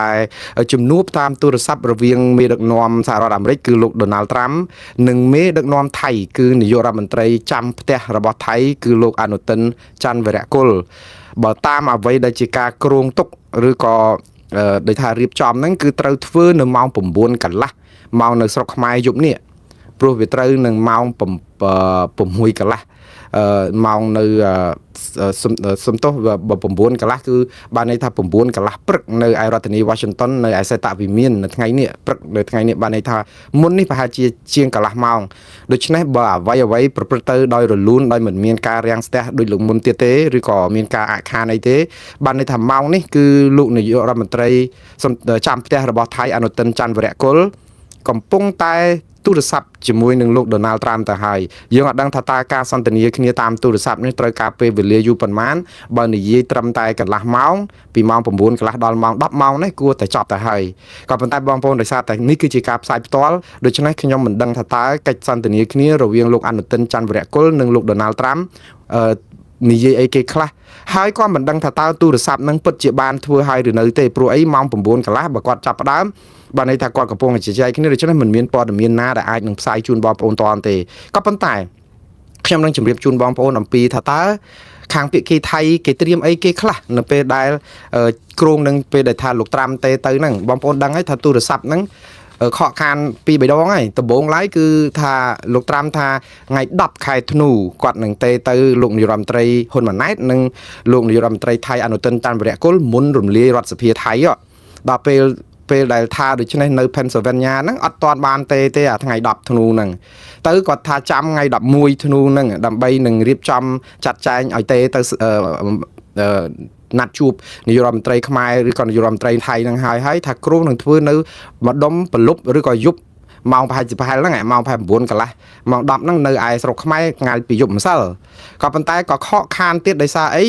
តែជំនួបតាមទូរស័ព្ទរវាងមេដឹកនាំសហរដ្ឋអាមេរិកគឺលោកដូណាល់ត្រាំនិងមេដឹកនាំថៃគឺនាយករដ្ឋមន្ត្រីចាំផ្ទះរបស់ថៃគឺលោកអនុទិនច័ន្ទវរៈគុលបើតាមអ្វីដែលជាការគ្រោងទុកឬក៏ដូចថារៀបចំហ្នឹងគឺត្រូវធ្វើនៅម៉ោង9កន្លះម៉ោងនៅស្រុកខ្មែរយប់នេះព្រោះវាត្រូវនឹងម៉ោង6កន្លះម៉ោងនៅសំទោស9កន្លះគឺបានន័យថា9កន្លះព្រឹកនៅឯរដ្ឋធានី Washington នៅឯសេតវិមាននៅថ្ងៃនេះព្រឹកនៅថ្ងៃនេះបានន័យថាមុននេះប្រហែលជាជាងកន្លះម៉ោងដូច្នេះបើអ្វីអ្វីប្រព្រឹត្តទៅដោយរលូនដោយមិនមានការរាំងស្ទះដោយលោកមុនទៀតទេឬក៏មានការអាក់ខានអីទេបានន័យថាម៉ោងនេះគឺលោកនាយករដ្ឋមន្ត្រីចាំផ្ទះរបស់ថៃអនុទិនច័ន្ទវរៈគុលកំពុងតែទូរស័ព្ទជាមួយនឹងលោកដូណាល់ត្រាំទៅហើយយើងអត់ដឹងថាតើការសន្ទនាគ្នាតាមទូរស័ព្ទនេះត្រូវការពេលវេលាយូរប៉ុន្មានបើនិយាយត្រឹមតែកន្លះម៉ោងពីម៉ោង9កន្លះដល់ម៉ោង10ម៉ោងនេះគួរតែចប់ទៅហើយក៏ប៉ុន្តែបងប្អូនដោយសារតែនេះគឺជាការផ្សាយផ្ទាល់ដូច្នេះខ្ញុំមិនដឹងថាតើកិច្ចសន្ទនាគ្នារវាងលោកអនុទិនច័ន្ទវរៈគុលនិងលោកដូណាល់ត្រាំអឺនិយាយអីគេខ្លះហើយក៏មិនដឹងថាតើទូរស័ព្ទនឹងពិតជាបានធ្វើហើយឬនៅទេព្រោះអីម៉ោង9កន្លះបើគាត់ចាប់ផ្ដើមបានន័យថាគាត់កំពុងតែជជែកគ្នាដូច្នេះមិនមានព័ត៌មានណាដែលអាចនឹងផ្សាយជូនបងប្អូនតន់ទេក៏ប៉ុន្តែខ្ញុំនឹងជម្រាបជូនបងប្អូនអំពីថាតើខាងភាគីថៃគេត្រៀមអីគេខ្លះនៅពេលដែលគ្រោងនឹងពេលដែលថាលោកត្រាំទេទៅហ្នឹងបងប្អូនដឹងហើយថាទូរស័ព្ទហ្នឹងខកខានពីរបីដងហើយដំបូងឡើយគឺថាលោកត្រាំថាថ្ងៃ10ខែធ្នូគាត់នឹងទេទៅលោកនាយរដ្ឋមន្ត្រីហ៊ុនម៉ាណែតនិងលោកនាយរដ្ឋមន្ត្រីថៃអនុទិនតាន់វរៈគុលមុនរំលាយរដ្ឋសភាថៃដល់ពេលពេលដែលថាដូច្នេះនៅ Pennsylvania ហ្នឹងអត់ទាន់បានទេទេអាថ្ងៃ10ធ្នូហ្នឹងទៅគាត់ថាចាំថ្ងៃ11ធ្នូហ្នឹងដើម្បីនឹងរៀបចំចាត់ចែងឲ្យទេទៅណាត់ជួបនាយករដ្ឋមន្ត្រីខ្មែរឬក៏នាយករដ្ឋមន្ត្រីថៃហ្នឹងហើយហើយថាគ្រោងនឹងធ្វើនៅម្ដុំប្រលប់ឬក៏យប់ម៉ោងប្រហែលជាប្រហែលហ្នឹងម៉ោងប្រហែល9កន្លះម៉ោង10ហ្នឹងនៅឯស្រុកខ្មែរថ្ងៃពីយប់ម្សិលក៏ប៉ុន្តែក៏ខកខានទៀតដោយសារអី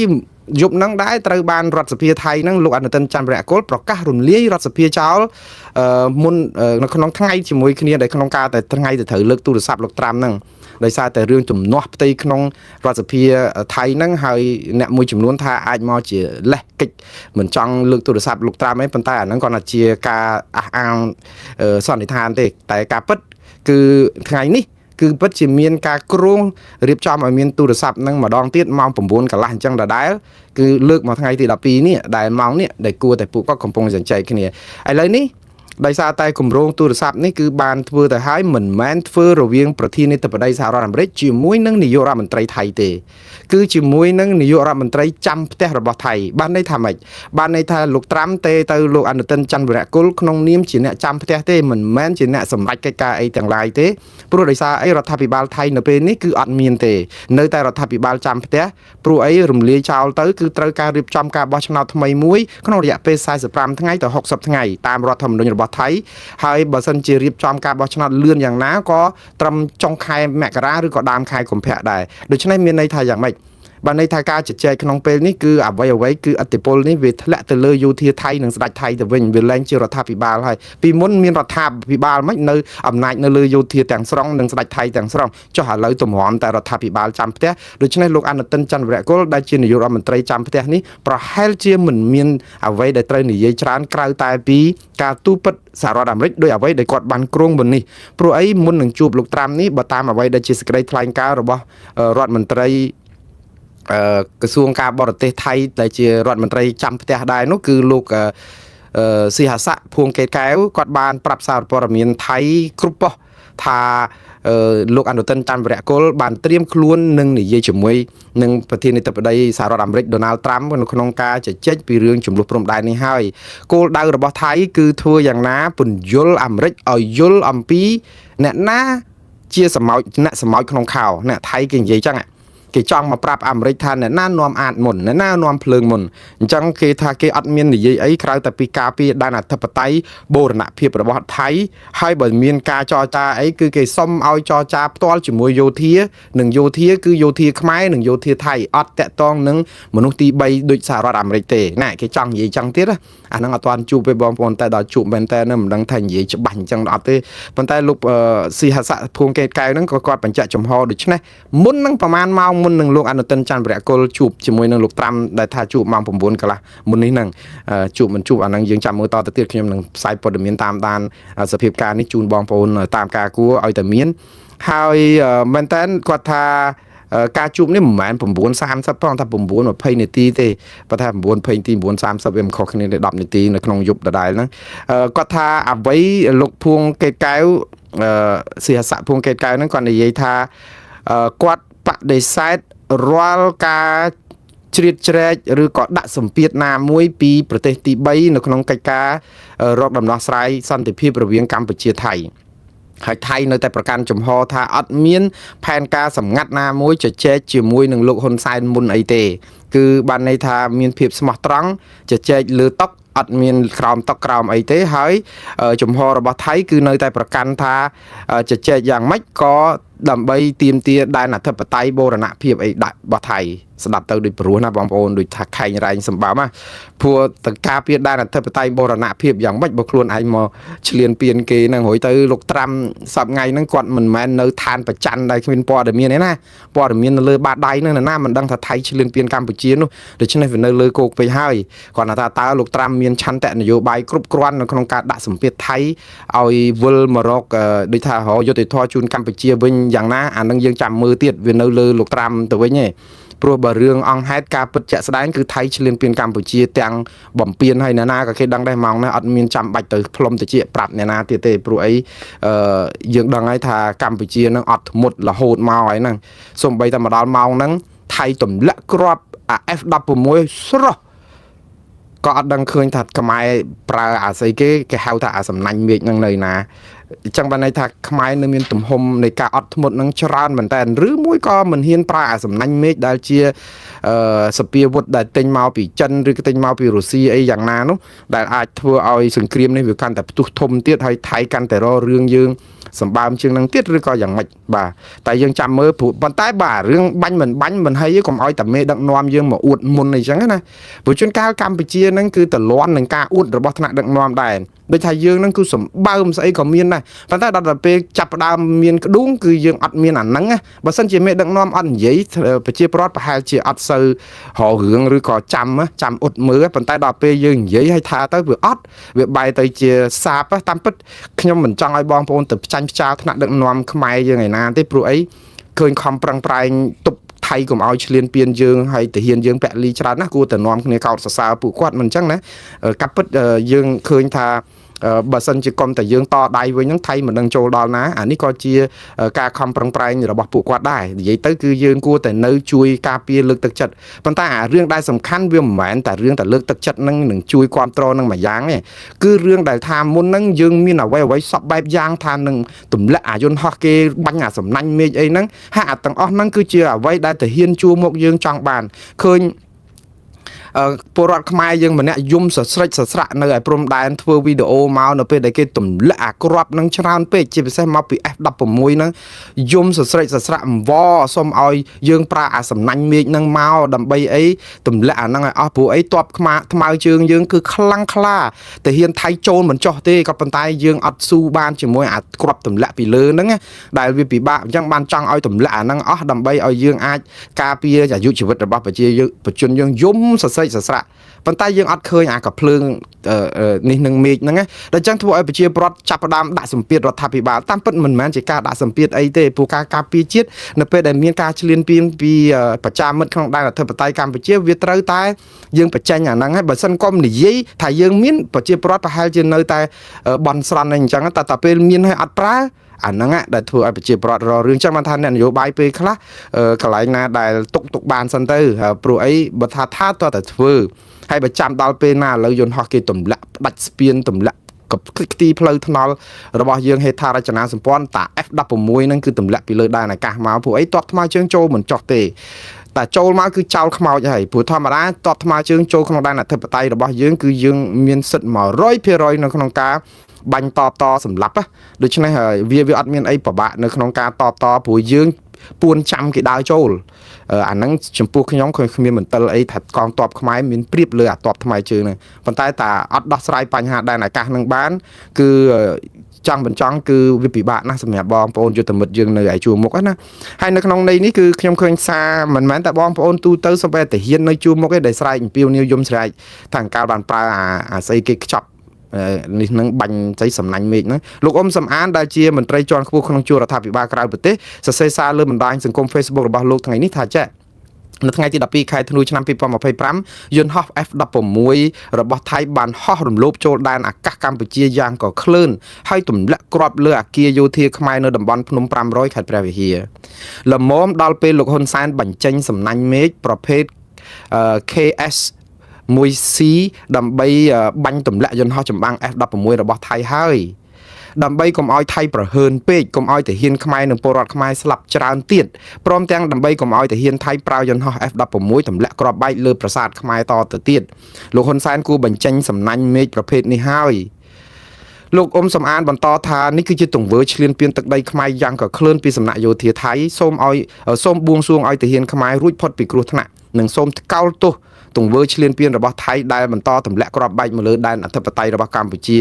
យប់ហ្នឹងដែរត្រូវបានរដ្ឋសភាថៃហ្នឹងលោកអនុទិនច័ន្ទវរៈគុលប្រកាសរំលាយរដ្ឋសភាចោលមុននៅក្នុងថ្ងៃជាមួយគ្នាដែលក្នុងការតែថ្ងៃទៅត្រូវលើកទូរស័ព្ទលោកត្រាំហ្នឹងដោយសារតែរឿងទំនាស់ផ្ទៃក្នុងរដ្ឋសភាថៃហ្នឹងហើយអ្នកមួយចំនួនថាអាចមកជាលេសកិច្ចមិនចង់លើកទូរស័ព្ទលោកត្រាំអីប៉ុន្តែអាហ្នឹងគាត់ថាជាការអះអាងសន្និដ្ឋានទេតែការពិតគឺថ្ងៃនេះគឺពិតជាមានការគ្រោងរៀបចំឲ្យមានទូរស័ព្ទនឹងម្ដងទៀតម៉ោង9កន្លះអញ្ចឹងដដែលគឺលើកមកថ្ងៃទី12នេះដែលម៉ោងនេះដែលគួរតែពួកគាត់កំពុងជជែកគ្នាឥឡូវនេះដោយសារតែគម្រោងទូរស័ព្ទនេះគឺបានធ្វើទៅហើយមិនមែនធ្វើរវាងប្រធានាធិបតីសហរដ្ឋអាមេរិកជាមួយនឹងនាយករដ្ឋមន្ត្រីថៃទេគឺជាមួយនឹងនាយករដ្ឋមន្ត្រីចាំផ្ទះរបស់ថៃបានន័យថាម៉េចបានន័យថាលោកត្រាំទេទៅលោកអនុទិនច័ន្ទវរៈគុលក្នុងនាមជាអ្នកចាំផ្ទះទេមិនមែនជាអ្នកសម្រេចកិច្ចការអីទាំងឡាយទេព្រោះដោយសារអីរដ្ឋាភិបាលថៃនៅពេលនេះគឺអត់មានទេនៅតែរដ្ឋាភិបាលចាំផ្ទះព្រោះអីរំលាយចោលទៅគឺត្រូវការរៀបចំការបោះឆ្នោតថ្មីមួយក្នុងរយៈពេល45ថ្ងៃទៅ60ថ្ងៃតាមរដ្ឋធម្មនុញ្ញរបស់ថៃហើយបើសិនជារៀបចំការបោះឆ្នោតលឿនយ៉ាងណាក៏ត្រឹមចុងខែមករាឬក៏ដើមខែកុម្ភៈដែរដូច្នេះមានន័យថាយ៉ាងម៉េចបានន័យថាការជជែកក្នុងពេលនេះគឺអ្វីអ្វីគឺឥទ្ធិពលនេះវាធ្លាក់ទៅលើយោធាថៃនិងស្ដេចថៃទៅវិញវាលែងជារដ្ឋាភិបាលហើយពីមុនមានរដ្ឋាភិបាលមិននៅអំណាចនៅលើយោធាទាំងស្រុងនិងស្ដេចថៃទាំងស្រុងចុះឥឡូវទម្រាំតែរដ្ឋាភិបាលចាំផ្ទះដូច្នេះលោកអនុទិនច័ន្ទវរៈគុលដែលជានាយករដ្ឋមន្ត្រីចាំផ្ទះនេះប្រហែលជាមិនមានអ្វីដែលត្រូវនិយាយច្រើនក្រៅតែពីការទូពិតសហរដ្ឋអាមេរិកដោយអ្វីដែលគាត់បានគ្រោងមុននេះព្រោះអីមុននឹងជួបលោកត្រាំនេះបើតាមអ្វីដែលជាសេចក្តីថ្លែងការណ៍របស់រដ្ឋមន្ត្រីក្រសួងការបរទេសថៃដែលជារដ្ឋមន្ត្រីចាំផ្ទះដែរនោះគឺលោកស៊ីហស័កភួងកេតកែវគាត់បានប្រាប់សារព័ត៌មានថៃគ្រប់ប៉ុស្តិ៍ថាលោកអនុទិនច័ន្ទវរៈគុលបានត្រៀមខ្លួននឹងនិយាយជាមួយនឹងប្រធានាធិបតីសហរដ្ឋអាមេរិកដូណាល់ត្រាំនៅក្នុងការជជែកពីរឿងចំនួនព្រំដែននេះហើយគោលដៅរបស់ថៃគឺធ្វើយ៉ាងណាពន្យល់អាមេរិកឲ្យយល់អំពីអ្នកណាជាសម្ោចអ្នកសម្ោចក្នុងខោអ្នកថៃគេនិយាយចឹងគេចង់មកប្រាប់អាមេរិកថាអ្នកណានាំអាតមុនអ្នកណានាំភ្លើងមុនអញ្ចឹងគេថាគេអត់មាននិយាយអីក្រៅតែពីការពារដែនអធិបតេយ្យបូរណភាពរបស់ថៃហើយបើមានការចរចាអីគឺគេសុំឲ្យចរចាផ្ទាល់ជាមួយយោធានិងយោធាគឺយោធាខ្មែរនិងយោធាថៃអត់តាក់ទងនឹងមនុស្សទី3ដូចសហរដ្ឋអាមេរិកទេណាគេចង់និយាយចឹងទៀតអាហ្នឹងអត់ទាន់ជួបទេបងប្អូនតែដល់ជួបមែនតើមិនដឹងថានិយាយច្បាស់អញ្ចឹងអត់ទេប៉ុន្តែលោកស៊ីហស័កភួងកេតកែវហ្នឹងក៏គាត់បញ្ជាក់ចំហដូច្នេះមុននឹងប្រហែលម៉ោង មុននឹងលោកអនុទិនច័ន្ទវរៈគុលជួបជាមួយនឹងលោកត្រាំដែលថាជួបម៉ោង9កន្លះមុននេះហ្នឹងជួបមិនជួបអាហ្នឹងយើងចាំមើលតទៅទៀតខ្ញុំនឹងផ្សាយព័ត៌មានតាមដានសភាពការនេះជូនបងប្អូនតាមការគួរឲ្យតែមានហើយមែនតើគាត់ថាការជួបនេះមិនមែន9:30ផងថា9:20នាទីទេបើថា9:20នាទី9:30វាមិនខុសគ្នាទេ10នាទីនៅក្នុងយប់ដដែលហ្នឹងគាត់ថាអ្វីលោកភួងកេតកែវសិហស័កភួងកេតកែវហ្នឹងគាត់និយាយថាគាត់បដិសេធរាល់ការជ្រៀតជ្រែកឬក៏ដាក់សម្ពាធណាមួយពីប្រទេសទី3នៅក្នុងកិច្ចការរកដំណោះស្រាយសន្តិភាពរវាងកម្ពុជាថៃហើយថៃនៅតែប្រកាន់ជំហរថាអត់មានផែនការសម្ងាត់ណាមួយជជែកជាមួយនឹងលោកហ៊ុនសែនមុនអីទេគឺបានន័យថាមានភាពស្មោះត្រង់ជជែកលើតុអត់មានក្រោមតុក្រោមអីទេហើយជំហររបស់ថៃគឺនៅតែប្រកាន់ថាជជែកយ៉ាងម៉េចក៏ដើម្បីទាមទារដែនអធិបតេយ្យបូរណភាពអីដាក់របស់ថៃស្ដាប់ទៅដូចព្រោះណាបងប្អូនដូចថាខែងរែងសម្បើមណាព្រោះតការពារដែនអធិបតេយ្យបូរណភាពយ៉ាងម៉េចបើខ្លួនឯងមកឈ្លានពានគេហ្នឹងរួចទៅលោកត្រាំសប្ងៃហ្នឹងគាត់មិនមែននៅឋានប្រច័នដែលគ្មានព័ត៌មានទេណាព័ត៌មាននៅលើបាតដៃហ្នឹងណាមិនដឹងថាថៃឈ្លានពានកម្ពុជានោះដូច្នេះវានៅលើគោកពេកហើយគាត់ថាតើលោកត្រាំមានឆន្ទៈនយោបាយគ្រប់គ្រាន់នៅក្នុងការដាក់សម្ពាធថៃឲ្យវិលមករកដូចថារកយុត្តិធម៌ជូនកម្ពុជាវិញយ៉ាងណាអានឹងយើងចាំមើលទៀតវានៅលើលោកត្រាំទៅវិញឯងព្រោះបើរឿងអង្គហេតុការពិតជាក់ស្ដែងគឺថៃឈ្លានពានកម្ពុជាទាំងបំពេញហើយអ្នកណាក៏គេដឹងដែរម៉ោងនេះអត់មានចាំបាច់ទៅផ្លុំតិចប្រាប់អ្នកណាទៀតទេព្រោះអីយើងដឹងហើយថាកម្ពុជានឹងអត់ធ្មត់រហូតមកហើយហ្នឹងសូម្បីតែមកដល់ម៉ោងហ្នឹងថៃទម្លាក់គ្រាប់អា F16 ស្រស់ក៏អត់ដឹងឃើញថាខ្មែរប្រើអាស្អីគេគេហៅថាអាសំណាញ់មេឃហ្នឹងនៅណាអញ្ចឹងបានន័យថាខ្មែរនៅមានទំហំនៃការអត់ធ្មត់នឹងច្រើនមែនតើឬមួយក៏មិនហ៊ានប្រើអាសំណាញ់មេឃដែលជាសពាវុធដែលទិញមកពីចិនឬក៏ទិញមកពីរុស្ស៊ីអីយ៉ាងណានោះដែលអាចធ្វើឲ្យសង្គ្រាមនេះវាកាន់តែផ្ទុះធំទៀតហើយថៃកាន់តែរករឿងយើងសម្បើមជាងនឹងទៀតឬក៏យ៉ាងម៉េចបាទតែយើងចាំមើលព្រោះប៉ុន្តែបាទរឿងបាញ់មិនបាញ់មិនហីកុំឲ្យតែមេដឹកនាំយើងមកអួតមុនអីចឹងណាព្រោះជួនកាលកម្ពុជាហ្នឹងគឺតលន់នឹងការអួតរបស់ថ្នាក់ដឹកនាំដែរដូចថាយើងហ្នឹងគឺសម្បើមស្អីក៏មានដែរប៉ុន្តែដល់តែពេលចាប់ផ្ដើមមានក្ដួងគឺយើងអត់មានអាហ្នឹងណាបើសិនជាមេដឹកនាំអត់និយាយប្រជាពលរដ្ឋប្រហែលជាអត់សូវរករឿងឬក៏ចាំអ៊ុតមើលប៉ុន្តែដល់ពេលយើងនិយាយឲ្យថាទៅវាអត់វាបែរទៅជាសាបតាមពិតខ្ញុំមិនចង់ឲ្យបងប្អូនទៅផ្ចាញ់ផ្ចាលថ្នាក់ដឹកនាំខ្មែរយើងឯណាទេព្រោះអីឃើញខំប្រឹងប្រែងទប់ថៃកុំឲ្យឈ្លានពានយើងហើយទាហានយើងពលីច្រើនណាស់គួរតែនាំគ្នាកោតសរសើរពួកគាត់មិនអញ្ចឹងណាកាប់ពិតយើងឃើញថាបើសិនជាកុំតែយើងតដៃវិញហ្នឹងថៃមិនដឹងចូលដល់ណាអានេះក៏ជាការខំប្រឹងប្រែងរបស់ពួកគាត់ដែរនិយាយទៅគឺយើងគួរតែនៅជួយការពារលើកទឹកចិត្តប៉ុន្តែអារឿងដែលសំខាន់វាមិនមែនតែរឿងតែលើកទឹកចិត្តហ្នឹងនឹងជួយគ្រប់គ្រងនឹងមួយយ៉ាងទេគឺរឿងដែលថាមុនហ្នឹងយើងមានអ្វីសពបែបយ៉ាងថានឹងទម្លាក់អាយន្តហោះគេបាញ់អាសំណាញ់មេឃអីហ្នឹងហាក់អាទាំងអស់ហ្នឹងគឺជាអ្វីដែលទាហានជួមកយើងចង់បានឃើញពលរដ្ឋខ្មែរយើងម្នាក់យំសស្រិចសស្រាក់នៅឯព្រំដែនធ្វើវីដេអូមកនៅពេលដែលគេទម្លាក់អាគ្រាប់នឹងច្រើនពេកជាពិសេសមកពី F16 ហ្នឹងយំសស្រិចសស្រាក់អង្វរសុំឲ្យយើងប្រើអាសំណាញ់មេឃហ្នឹងមកដើម្បីអីទម្លាក់អាហ្នឹងឲ្យអស់ព្រោះអីតបខ្មាថ្មើរជើងយើងគឺខ្លាំងក្លាទាហានថៃចូលមិនចោះទេក៏ប៉ុន្តែយើងអត់ស៊ូបានជាមួយអាគ្រាប់ទម្លាក់ពីលើហ្នឹងដែលវាពិបាកអញ្ចឹងបានចង់ឲ្យទម្លាក់អាហ្នឹងអស់ដើម្បីឲ្យយើងអាចការពារអាយុជីវិតរបស់ប្រជាជនយើងយំសស្រិចសស្រាក់ប៉ុន្តែយើងអត់ឃើញអាកាភ្លើងនេះនឹងមេឃហ្នឹងណាដល់ចឹងធ្វើឲ្យប្រជាពលរដ្ឋចាប់ផ្ដើមដាក់សម្ពាធរដ្ឋាភិបាលតាមពិតមិនមែនជាការដាក់សម្ពាធអីទេព្រោះការការពារជាតិនៅពេលដែលមានការឈ្លានពានពីប្រជាមិត្តក្នុងដែនអធិបតេយ្យកម្ពុជាវាត្រូវតែយើងបញ្ចេញអាហ្នឹងហើយបើសិនកុំនិយាយថាយើងមានប្រជាពលរដ្ឋប្រហែលជានៅតែបន់ស្រន់អីអញ្ចឹងតែពេលមានហើយអត់ប្រើអាហ្នឹងដែលធ្វើឲ្យប្រជាពលរដ្ឋរករឿងចឹងបានថាអ្នកនយោបាយពេលខ្លះកន្លែងណាដែលទុកបានសិនទៅព្រោះអីបើថាតើតែធ្វើហើយបើចាំដល់ពេលណាឥឡូវយន្តហោះគេទម្លាក់ផ្ដាច់ស្ពានទម្លាក់កខ្ទីផ្លូវថ្នល់របស់យើងហេដ្ឋារចនាសម្ព័ន្ធតា F16 ហ្នឹងគឺទម្លាក់ពីលើដែនអាកាសមកព្រោះអីតបថ្មើរជើងចូលមិនចោះទេតែចូលមកគឺចោលខ្មោចហើយព្រោះធម្មតាតបថ្មើរជើងចូលក្នុងដែនអធិបតេយ្យរបស់យើងគឺយើងមានសិទ្ធិ100%នៅក្នុងការបាញ់តបតសម្លាប់ដូច្នេះវាអត់មានអីពិបាកនៅក្នុងការតបតព្រោះយើងពួនចាំគេដើរចូលអាហ្នឹងចំពោះខ្ញុំគ្មានមន្ទិលអីថាកងទ័ពខ្មែរមានព្រៀបលើអាទ័ពថ្មើរជើងហ្នឹងប៉ុន្តែតាអត់ដោះស្រាយបញ្ហាដែនអាកាសហ្នឹងបានគឺ ចង់បញ្ចង់គឺវាពិបាកណាស់សម្រាប់បងប្អូនយុទ្ធមិត្តយើងនៅឯជួរមុខណាហើយនៅក្នុងន័យនេះគឺខ្ញុំឃើញសារមិនមែនតែបងប្អូនទូទៅសូម្បីតែហ៊ាននៅជួរមុខឯងដែលស្រែកអំពាវនាវយំស្រែកថាអង្កាលបានប្រើអាស្អីគេខ្ចប់នេះនឹងបាញ់ស្អីសំណាញ់មេឃហ្នឹងលោកអ៊ុំសំអានដែលជាមន្ត្រីជាន់ខ្ពស់ក្នុងជួររដ្ឋាភិបាលក្រៅប្រទេសសរសេរសារលើបណ្ដាញសង្គម Facebook របស់លោកថ្ងៃនេះថាចេះនៅថ្ងៃទី12ខែធ្នូឆ្នាំ2025យន្តហោះ F16 របស់ថៃបានហោះរំលោភចូលដែនអាកាសកម្ពុជាយ៉ាងក៏ក្លឿនហើយទម្លាក់គ្រាប់លើអគារយោធាខ្មែរនៅតំបន់ភ្នំ500ខេត្តព្រះវិហារល្មមដល់ពេលលោកហ៊ុនសែនបញ្ចេញសំណាញ់មេឃប្រភេទ KS 1C ដើម្បីបាញ់ទម្លាក់យន្តហោះចម្បាំង F16 របស់ថៃហើយដើម្បីកុំឲ្យថៃប្រហើនពេកកុំឲ្យទាហានខ្មែរនិងពលរដ្ឋខ្មែរស្លាប់ច្រើនទៀតព្រមទាំងដើម្បីកុំឲ្យទាហានថៃប្រើយន្តហោះ F16 ទម្លាក់គ្រាប់បែកលើប្រាសាទខ្មែរតទៅទៀតលោកហ៊ុនសែនគួរបញ្ចេញសំណាញ់មេឃប្រភេទនេះហើយលោកអ៊ុំសំអានបន្តថានេះគឺជាទង្វើឈ្លានពានទឹកដីខ្មែរយ៉ាងក៏ក្លឿនពីសំណាក់យោធាថៃសូមឲ្យសូមបួងសួងឲ្យទាហានខ្មែររួចផុតពីគ្រោះថ្នាក់និងសូមថ្កោលទោសទង្វើឈ្លានពានរបស់ថៃដែលបន្តទម្លាក់គ្រាប់បែកមកលើដែនអធិបតេយ្យរបស់កម្ពុជា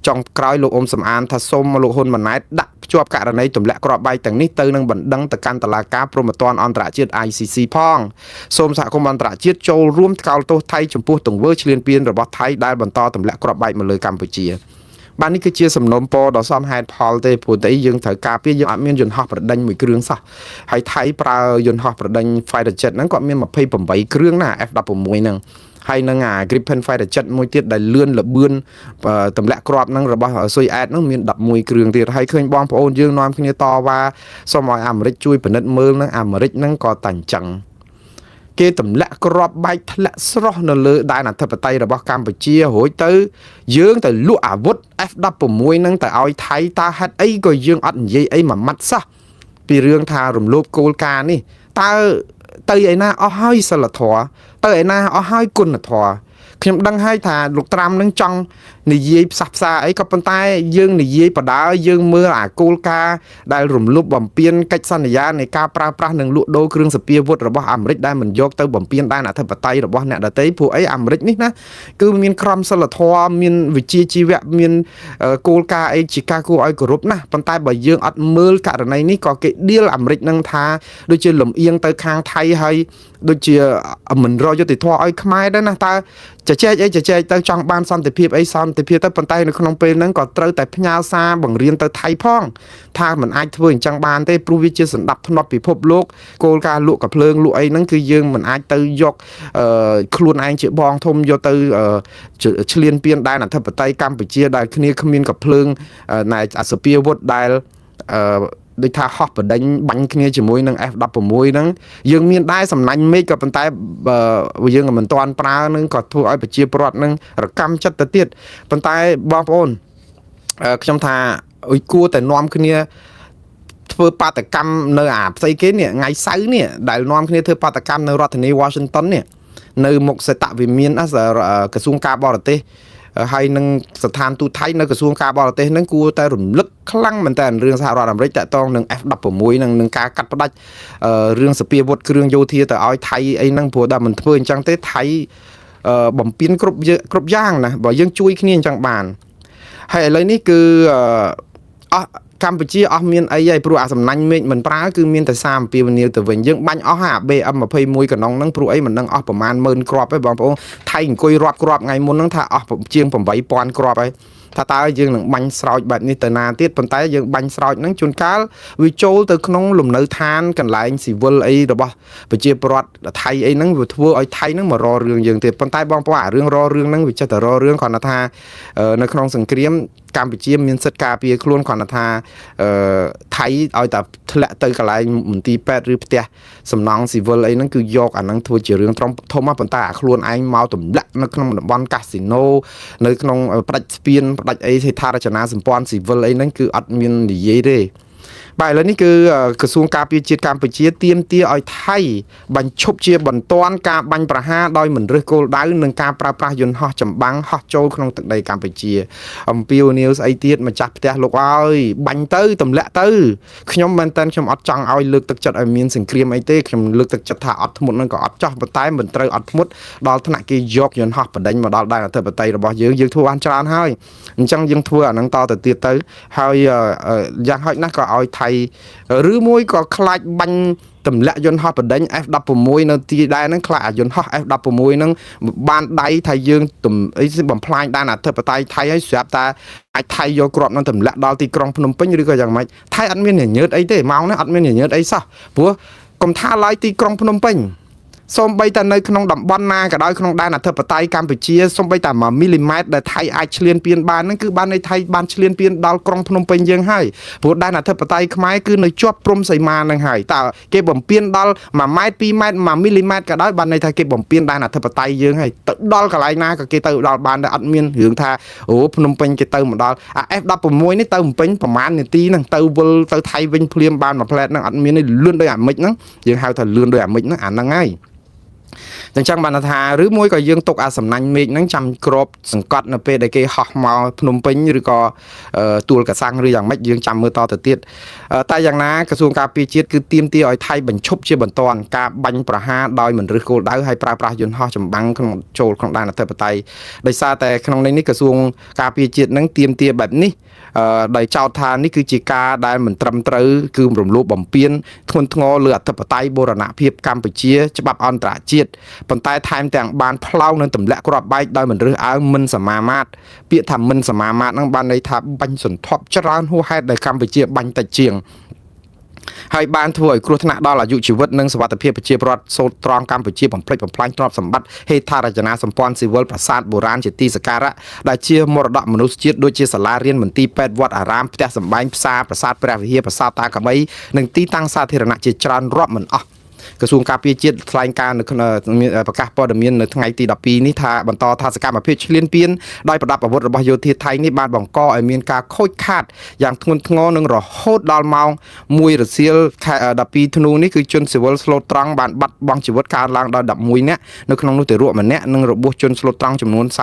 ចុងក្រោយលោកអ៊ុំសំអានថាសូមលោកហ៊ុនម៉ាណែតដាក់ភ្ជាប់ករណីទម្លាក់គ្រាប់បែកទាំងនេះទៅនឹងបណ្ដឹងទៅកាន់តុលាការព្រហ្មទណ្ឌអន្តរជាតិ ICC ផងសូមសហគមន៍អន្តរជាតិចូលរួមថ្កោលទោសថៃចំពោះទង្វើឈ្លានពានរបស់ថៃដែលបន្តទម្លាក់គ្រាប់បែកមកលើកម្ពុជាបាទនេះគឺជាសំណុំពរដ៏សមហេតុផលទេព្រោះតែយើងត្រូវការពារយើងអត់មានយន្តហោះប្រដេញមួយគ្រឿងសោះហើយថៃប្រើយន្តហោះប្រដេញ Fighter Jet ហ្នឹងគាត់មាន28គ្រឿងណា F16 ហ្នឹងហើយនឹងអា Gripen Fighter Jet មួយទៀតដែលលឿនលបឿនទម្លាក់គ្រាប់ហ្នឹងរបស់ស៊ុយអែតហ្នឹងមាន11គ្រឿងទៀតហើយឃើញបងប្អូនយើងនាំគ្នាតវ៉ាសូមឲ្យអាមេរិកជួយពិនិត្យមើលហ្នឹងអាមេរិកហ្នឹងក៏តែអញ្ចឹងគេទម្លាក់គ្រាប់បែកធ្លាក់ស្រស់នៅលើដែនអធិបតេយ្យរបស់កម្ពុជារួចទៅយើងទៅលក់អាវុធ F16 ហ្នឹងទៅឲ្យថៃតើហេតុអីក៏យើងអត់និយាយអីមួយម៉ាត់សោះពីរឿងថារំលោភគោលការណ៍នេះតើទៅឯណាអស់ហើយសិលធម៌ទៅឯណាអស់ហើយគុណធម៌ខ្ញុំដឹងហើយថាលោកត្រាំនឹងចង់និយាយផ្សះផ្សាអីក៏ប៉ុន្តែយើងនិយាយបដើយើងមើលអាគោលការណ៍ដែលរំលោភបំពានកិច្ចសន្យានៃការប្រើប្រាស់និងលក់ដូរគ្រឿងសព្វាវុធរបស់អាមេរិកដែលមិនយកទៅបំពានដែនអធិបតេយ្យរបស់អ្នកដទៃព្រោះអីអាមេរិកនេះណាគឺមានក្រមសីលធម៌មានវិជ្ជាជីវៈមានគោលការណ៍អីជាការគួរឲ្យគោរពណាស់ប៉ុន្តែបើយើងអត់មើលករណីនេះក៏គេដៀលអាមេរិកនឹងថាដូចជាលំអៀងទៅខាងថៃហើយដូចជាមិនរកយុត្តិធម៌ឲ្យខ្មែរដែរណាតើជជែកអីជជែកទៅចង់បានសន្តិភាពអីសន្តិភាពទៅប៉ុន្តែនៅក្នុងពេលហ្នឹងក៏ត្រូវតែផ្ញើសារបង្រៀនទៅថៃផងថាมันអាចធ្វើអញ្ចឹងបានទេព្រោះវាជាសន្តិភាពពិភពលោកគោលការណ៍លក់កាភ្លើងលក់អីហ្នឹងគឺយើងមិនអាចទៅយកខ្លួនឯងជាបងធំយកទៅឈ្លានពានដែនអធិបតេយ្យកម្ពុជាដែលគ្នាគ្មានកាភ្លើងណែអសពាវុធដែលអឺដូចថាហោះបដិញបាញ់គ្នាជាមួយនឹង F16 ហ្នឹងយើងមានដែរសំណាញ់មេឃក៏ប៉ុន្តែយើងមិនទាន់ប្រើនឹងក៏ធ្វើឲ្យប្រជាពលរដ្ឋនឹងរកម្មចិត្តទៅទៀតប៉ុន្តែបងប្អូនខ្ញុំថាអុយគួរតែនាំគ្នាធ្វើបាតកម្មនៅអាផ្សេងគេនេះថ្ងៃសៅរ៍នេះដែលនាំគ្នាធ្វើបាតកម្មនៅរដ្ឋធានី Washington នេះនៅមុខសេតវិមានក្រសួងការបរទេសហើយនឹងស្ថានទូតថៃនៅក្រសួងការបរទេសហ្នឹងគួរតែរំលឹកខ្លាំងមែនតើរឿងសហរដ្ឋអាមេរិកតាក់ទងនឹង F16 នឹងការកាត់ផ្ដាច់រឿងសពាវុធគ្រឿងយោធាទៅឲ្យថៃអីហ្នឹងព្រោះតែមិនធ្វើអញ្ចឹងទេថៃបំពេញគ្រប់គ្រប់យ៉ាងណាបើយើងជួយគ្នាអញ្ចឹងបានហើយឥឡូវនេះគឺអស់កម្ពុជាអស់មានអីហើយព្រោះអាសំណាញ់មេឃមិនប្រើគឺមានតែសារអំពាវនាវទៅវិញយើងបាញ់អស់អា BM 21កណ្ដុងហ្នឹងព្រោះអីមិនដឹងអស់ប្រមាណ10000គ្រាប់ទេបងប្អូនថៃអង្គុយរាប់គ្រាប់ថ្ងៃមុនហ្នឹងថាអស់ជាង8000គ្រាប់ហើយថាតើយើងនឹងបាញ់ស្រោចបែបនេះទៅណាទៀតប៉ុន្តែយើងបាញ់ស្រោចហ្នឹងជួនកាលវាចូលទៅក្នុងលំនៅឋានកន្លែងស៊ីវិលអីរបស់ប្រជាពលរដ្ឋថៃអីហ្នឹងវាធ្វើឲ្យថៃហ្នឹងមករករឿងយើងទៀតប៉ុន្តែបងប្អូនអារឿងរករឿងហ្នឹងវាចេះតែរករឿងគ្រាន់តែថានៅក្នុងសង្គ្រាមកម្ពុជាមានសិទ្ធិការពារខ្លួនគ្រាន់តែថាថៃឲ្យតែធ្លាក់ទៅកន្លែងមន្ទីរពេទ្យឬផ្ទះសំណង់ស៊ីវិលអីហ្នឹងគឺយកអាហ្នឹងធ្វើជារឿងត្រង់ធំប៉ុន្តែអាខ្លួនឯងមកទម្លាក់នៅក្នុងតំបន់កាស៊ីណូនៅក្នុងផ្ដាច់ស្ពានផ្ដាច់អីហេដ្ឋារចនាសម្ព័ន្ធស៊ីវិលអីហ្នឹងគឺអត់មាននិយាយទេ បាទឥឡូវនេះគឺក្រសួងការពារជាតិកម្ពុជាទាមទារឲ្យថៃបញ្ឈប់ជាបន្ទាន់ការបាញ់ប្រហារដោយមិនរើសគោលដៅនិងការប្រើប្រាស់យន្តហោះចម្បាំងហោះចូលក្នុងទឹកដីកម្ពុជាអំពាវនាវស្អីទៀតម្ចាស់ផ្ទះលោកអើយបាញ់ទៅទម្លាក់ទៅខ្ញុំមែនតើខ្ញុំអត់ចង់ឲ្យលើកទឹកចិត្តឲ្យមានសង្គ្រាមអីទេខ្ញុំលើកទឹកចិត្តថាអត់ធ្មត់នឹងក៏អត់ចោះប៉ុន្តែមិនត្រូវអត់ធ្មត់ដល់ថ្នាក់គេយកយន្តហោះបណ្ដេញមកដល់ដែនអធិបតេយ្យរបស់យើងយើងធ្វើបានច្រើនហើយអញ្ចឹងយើងធ្វើអានឹងតទៅទៀតទៅហើយយ៉ាងហោចណាស់ក៏ឲ្យថៃឬមួយក៏ខ្លាចបាញ់ទម្លាក់យន្តហោះបណ្ដេញ F16 នៅទីដែរហ្នឹងខ្លាចអាយន្តហោះ F16 ហ្នឹងបានដៃថាយើងអីបំផ្លាញដែនអធិបតេយ្យថៃហើយស្រាប់តែអាចថៃយកគ្រាប់នឹងទម្លាក់ដល់ទីក្រុងភ្នំពេញឬក៏យ៉ាងម៉េចថៃអត់មានញញើតអីទេម៉ោងនេះអត់មានញញើតអីសោះព្រោះកុំថាឡើយទីក្រុងភ្នំពេញសូម្បីតែនៅក្នុងតំបន់ណាក៏ដោយក្នុងដែនអធិបតេយ្យកម្ពុជាសូម្បីតែ1មីលីម៉ែត្រដែលថៃអាចឈ្លានពានបានហ្នឹងគឺបានន័យថៃបានឈ្លានពានដល់ក្រុងភ្នំពេញយើងហើយព្រោះដែនអធិបតេយ្យខ្មែរគឺនៅជាប់ព្រំសីមាហ្នឹងហើយតើគេបំពានដល់1ម៉ែត្រ2ម៉ែត្រ1មីលីម៉ែត្រក៏ដោយបានន័យថាគេបំពានដែនអធិបតេយ្យយើងហើយទៅដល់កន្លែងណាក៏គេទៅដល់បានដែរអត់មានរឿងថាអូភ្នំពេញគេទៅមកដល់អា F16 នេះទៅភ្នំពេញប្រហែលនាទីហ្នឹងទៅវិលទៅថៃវិញភ្លាមបានមួយផ្លែតហ្នឹងអត់មានទេលឿនដូចអាមិចហ្នឹងយើងហៅថាលឿនដូចអាមិចហ្នឹងអាហ្នឹងហើយអញ្ចឹងបានថាឬមួយក៏យើងទុកអាសំណាញ់មេឃហ្នឹងចាំក្របសង្កត់នៅពេលដែលគេហោះមកភ្នំពេញឬក៏ទួលកសាំងឬយ៉ាងម៉េចយើងចាំមើលតទៅទៀតតែយ៉ាងណាក្រសួងការពារជាតិគឺទាមទារឲ្យថៃបញ្ឈប់ជាបន្ទាន់ការបាញ់ប្រហារដោយមិនរើសគោលដៅហើយប្រើប្រាស់យន្តហោះចម្បាំងក្នុងចូលក្នុងដែនអធិបតេយ្យដោយសារតែក្នុងនេះក្រសួងការពារជាតិហ្នឹងទាមទារបែបនេះដោយចោទថានេះគឺជាការដែលមិនត្រឹមត្រូវគឺរំលោភបំពានធ្ងន់ធ្ងរលើអធិបតេយ្យបូរណភាពកម្ពុជាច្បាប់អន្តរជាតិប៉ុន្តែថែមទាំងបានផ្លោងនឹងទម្លាក់គ្រាប់បែកដោយមិនរើសអើងមិនសមាមាត្រពាក្យថាមិនសមាមាត្រហ្នឹងបានន័យថាបាញ់សន្ធាប់ច្រើនហួសហេតុដែលកម្ពុជាបាញ់តិចជាងហើយបានធ្វើឲ្យគ្រោះថ្នាក់ដល់អាយុជីវិតនិងសុវត្ថិភាពប្រជាពលរដ្ឋសូត្រត្រង់កម្ពុជាបំផ្លិចបំផ្លាញទ្រព្យសម្បត្តិហេដ្ឋារចនាសម្ព័ន្ធស៊ីវិលប្រាសាទបុរាណជាទីសក្ការៈដែលជាមរតកមនុស្សជាតិដូចជាសាលារៀនមន្ទីរពេទ្យវត្តអារាមផ្ទះសម្បែងផ្សារប្រាសាទព្រះវិហារប្រាសាទតាកាមីនិងទីតាំងសាធារណៈជាច្រើនរាប់មិនអស់ក្រសួងការពារជាតិថ្លែងការណ៍នៅប្រកាសព័ត៌មាននៅថ្ងៃទី12នេះថាបន្តថាសកម្មភាពឈ្លានពានដោយប្រដាប់អាវុធរបស់យោធាថៃនេះបានបង្កឲ្យមានការខូចខាតយ៉ាងធ្ងន់ធ្ងរនិងរហូតដល់ម៉ោង1រសៀលខែ12ធ្នូនេះគឺជនស៊ីវិលស្លូតត្រង់បានបាត់បង់ជីវិតកើនឡើងដល់11នាក់នៅក្នុងនោះទារកម្នាក់និងរបួសជនស្លូតត្រង់ចំនួន59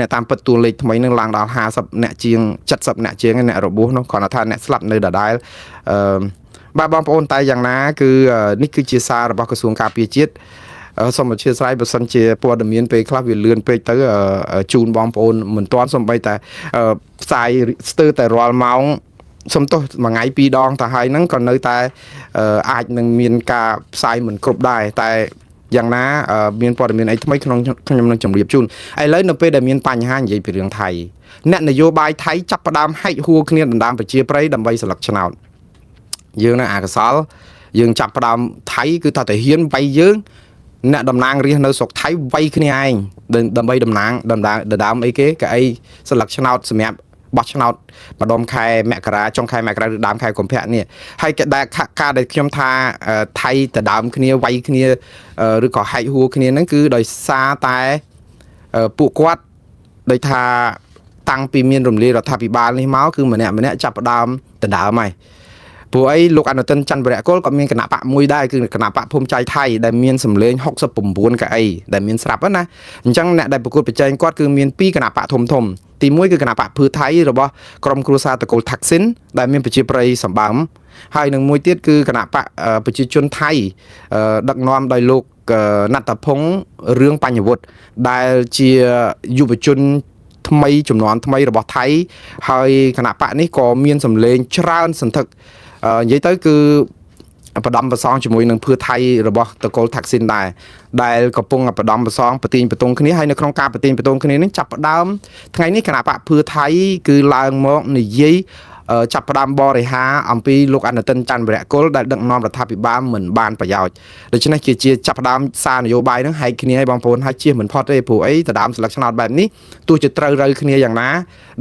អ្នកតាមពិតតួលេខថ្មីនឹងឡើងដល់50អ្នកជាង70អ្នកជាងអ្នករបួសនោះគ្រាន់តែថាអ្នកស្លាប់នៅដដែលអឺបាទបងប្អូនតែយ៉ាងណាគឺនេះគឺជាសាររបស់ក្រសួងការពារជាតិសូមអធិស្ឋានបើសិនជាព័ត៌មានពេលខ្លះវាលឿនពេកទៅជូនបងប្អូនមិនទាន់សំបីតែផ្សាយស្ទើរតែរាល់ម៉ោងសុំទោសមួយថ្ងៃពីរដងទៅហើយហ្នឹងក៏នៅតែអាចនឹងមានការផ្សាយមិនគ្រប់ដែរតែយ៉ាងណាមានព័ត៌មានអីថ្មីក្នុងខ្ញុំនឹងជម្រាបជូនឥឡូវនៅពេលដែលមានបញ្ហានិយាយពីរឿងថៃអ្នកនយោបាយថៃចាប់ផ្ដើមហែកហួរគ្នាដណ្ដើមប្រជាប្រិយដើម្បីស្លឹកឆ្នោតយើងនៅអាកសលយើងចាប់ផ្ដើមថៃគឺថាតាហ៊ានវាយយើងអ្នកតំណាងរាស្ត្រនៅស្រុកថៃវាយគ្នាឯងដើម្បីតំណាងដណ្ដើមអីគេកៅអីស្លឹកឆ្នោតសម្រាប់បោះឆ្នោតម្ដុំខែមករាចុងខែមករាឬដើមខែកុម្ភៈនេះហើយគេដែលការដែលខ្ញុំថាថៃដដើមគ្នាវាយគ្នាឬក៏ហែកហួរគ្នាហ្នឹងគឺដោយសារតែពួកគាត់ដោយថាតាំងពីមានរំលាយរដ្ឋាភិបាលនេះមកគឺម្នាក់ម្នាក់ចាប់ផ្ដើមដដើមហើយព្រោះអីលោកអនុទិនច័ន្ទវរៈកុលក៏មានគណៈបកមួយដែរគឺគណៈបកភូមិចៃថៃដែលមានសម្លេង69កៅអីដែលមានស្រាប់ណាអញ្ចឹងអ្នកដែលប្រកួតប្រជែងគាត់គឺមាន2គណៈបកធំធំទី1គឺគណៈបកភឿថៃរបស់ក្រុមគ្រួសារតកូលថាក់ស៊ីនដែលមានប្រជាប្រិយសម្បើមហើយនឹងមួយទៀតគឺគណៈបកប្រជាជនថៃដឹកនាំដោយលោកណត្តភងរឿងបញ្ញវុធដែលជាយុវជនថ្មីចំនួនថ្មីរបស់ថៃហើយគណៈបកនេះក៏មានសម្លេងច្រើនសន្ធឹកនិយាយទៅគឺបដំប្រសងជាមួយនឹងភឿថៃរបស់តកូលថាក់ស៊ីនដែរដែលកំពុងបដំប្រសងប្រទៀងប្រទងគ្នាហើយនៅក្នុងការប្រទៀងប្រទងគ្នានេះចាប់ផ្ដើមថ្ងៃនេះគណៈបកភឿថៃគឺឡើងមកនិយាយចាប់ផ្ដើមបរិហាអំពីលោកអនុទិនច័ន្ទវរៈកុលដែលដឹកនាំរដ្ឋាភិបាលមិនបានប្រយោជន៍ដូច្នេះជាចាប់ផ្ដើមសារនយោបាយហ្នឹងហែកគ្នាឲ្យបងប្អូនហើយជៀសមិនផុតទេព្រោះអីដដើមស្លឹកឆ្នោតបែបនេះទោះជាត្រូវរូវគ្នាយ៉ាងណា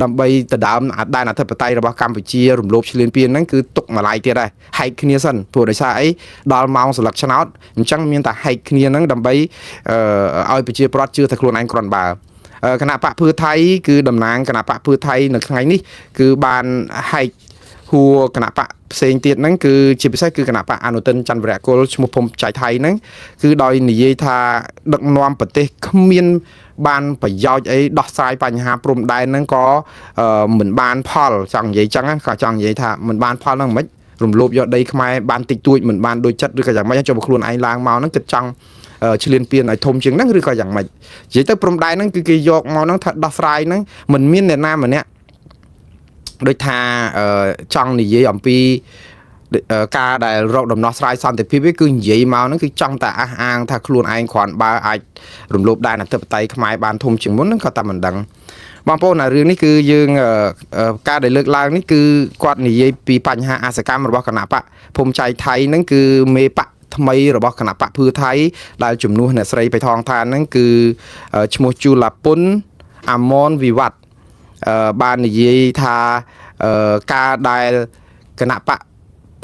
ដើម្បីដដើមដែនអធិបតេយ្យរបស់កម្ពុជារំលោភឈ្លានពានហ្នឹងគឺទុកម្លាយទៀតដែរហែកគ្នាសិនព្រោះដោយសារអីដល់ម៉ោងស្លឹកឆ្នោតអញ្ចឹងមានតែហែកគ្នាហ្នឹងដើម្បីឲ្យប្រជាពលរដ្ឋជឿថាខ្លួនឯងគ្រាន់បើគណៈបកភឿថៃគឺតំណាងគណៈបកភឿថៃនៅថ្ងៃនេះគឺបានហែក ហួរគណៈបកផ្សេងទៀតហ្នឹងគឺជាពិសេសគឺគណៈបកអនុទិនច័ន្ទវរៈគុលឈ្មោះភូមិចៃថៃហ្នឹងគឺដោយនិយាយថាដឹកនាំប្រទេសគ្មានបានប្រយោជន៍អីដោះស្រាយបញ្ហាព្រំដែនហ្នឹងក៏មិនបានផលចង់និយាយចឹងក៏ចង់និយាយថាមិនបានផលហ្នឹងមិនរំលោភយកដីខ្មែរបានតិចតួចមិនបានដូចចិត្តឬក៏យ៉ាងម៉េចចូលខ្លួនឯងឡើងមកហ្នឹងគិតចង់ឆ្លៀនពៀនឲ្យធំជាងហ្នឹងឬក៏យ៉ាងម៉េចនិយាយទៅព្រំដែនហ្នឹងគឺគេយកមកហ្នឹងថាដោះស្រាយហ្នឹងមិនមានអ្នកណាម្នាក់ដូចថាចង់និយាយអំពីការដែលរកដំណោះស្រាយសន្តិភាពវាគឺនិយាយមកហ្នឹងគឺចង់តែអះអាងថាខ្លួនឯងគ្រាន់បើអាចរំលោភដែនអធិបតេយ្យខ្មែរបានធំជាងមុនហ្នឹងក៏តែមិនដឹងបងប្អូនអារឿងនេះគឺយើងការដែលលើកឡើងនេះគឺគាត់និយាយពីបញ្ហាអសកម្មរបស់គណៈបកភូមិចៃថៃហ្នឹងគឺមេបកថ្មីរបស់គណៈបកភឿថៃដែលជំនួសអ្នកស្រីបៃថងថានហ្នឹងគឺឈ្មោះជូឡាពុនអាមនវិវត្តបាននិយាយថាការដែលគណៈបក